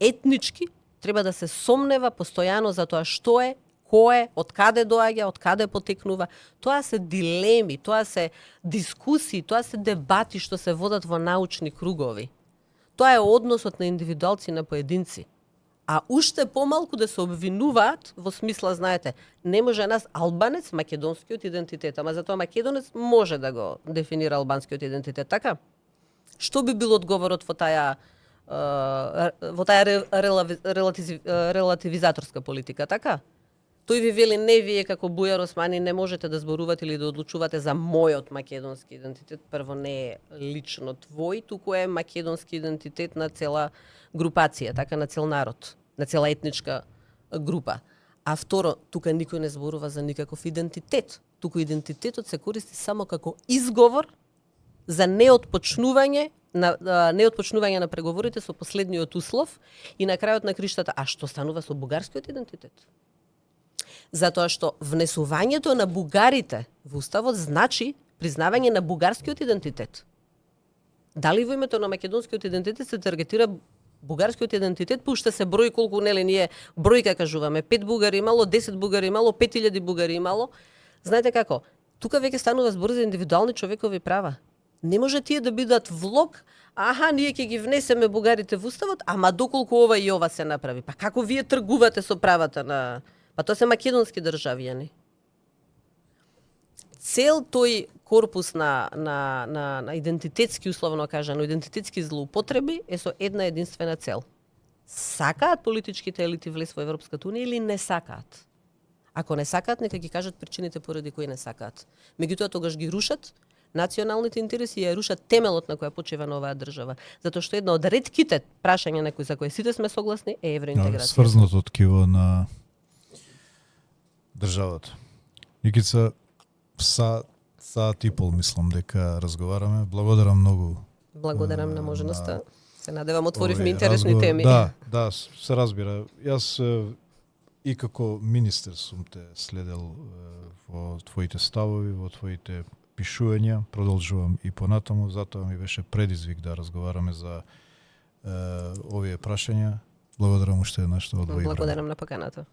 етнички треба да се сомнева постојано за тоа што е, кој е, од каде доаѓа, од каде потекнува. Тоа се дилеми, тоа се дискусии, тоа се дебати што се водат во научни кругови. Тоа е односот на индивидуалци на поединци. А уште помалку да се обвинуваат во смисла, знаете, не може нас албанец македонскиот идентитет, ама затоа македонец може да го дефинира албанскиот идентитет, така? Што би бил одговорот во таа релативизаторска политика, така? Тој ви вели, не вие како Бујар Османи не можете да зборувате или да одлучувате за мојот македонски идентитет. Прво не е лично твој, туку е македонски идентитет на цела групација, така, на цел народ, на цела етничка група. А второ, тука никој не зборува за никаков идентитет. Туку идентитетот се користи само како изговор за неотпочнување на преговорите со последниот услов и на крајот на криштата. А што станува со бугарскиот идентитет? Затоа што внесувањето на бугарите во уставот значи признавање на бугарскиот идентитет. Дали во името на македонскиот идентитет се таргетира бугарскиот идентитет, пушта се број колку, нели, ние бројка кажуваме, 5 бугари имало, 10 бугари имало, 5000 бугари имало. Знаете како? Тука веќе станува збор за индивидуални човекови права. Не може тие да бидат влог, ние ќе ги внесеме бугарите во уставот, ама доколку ова и ова се направи. Па како вие тргувате со правата на... Па тоа се македонски државјани. Цел тој корпус на идентитетски, условно кажано, идентитетски злоупотреби е со една единствена цел. Сакаат политичките елити влез во Европската унија или не сакаат? Ако не сакаат, нека ги кажат причините поради кои не сакаат. Меѓутоа тогаш ги рушат националните интереси и ја рушат темелот на која почива на оваа држава. Затоа што една од ретките прашања на кои за кои сите сме согласни е евроинтеграција. Сврзнато ткиво на државата. Никица, саат и пол мислам дека разговараме. Благодарам многу. Благодарам на можноста. Се надевам отворивме интересни теми. Да, се разбира. Јас И како министер сум те следел во твоите ставови, во твоите пишувања, продолжувам и понатаму, затоа ми беше предизвик да разговараме за овие прашања. Благодарам уште еднаш што одвои време. Благодарам на поканата.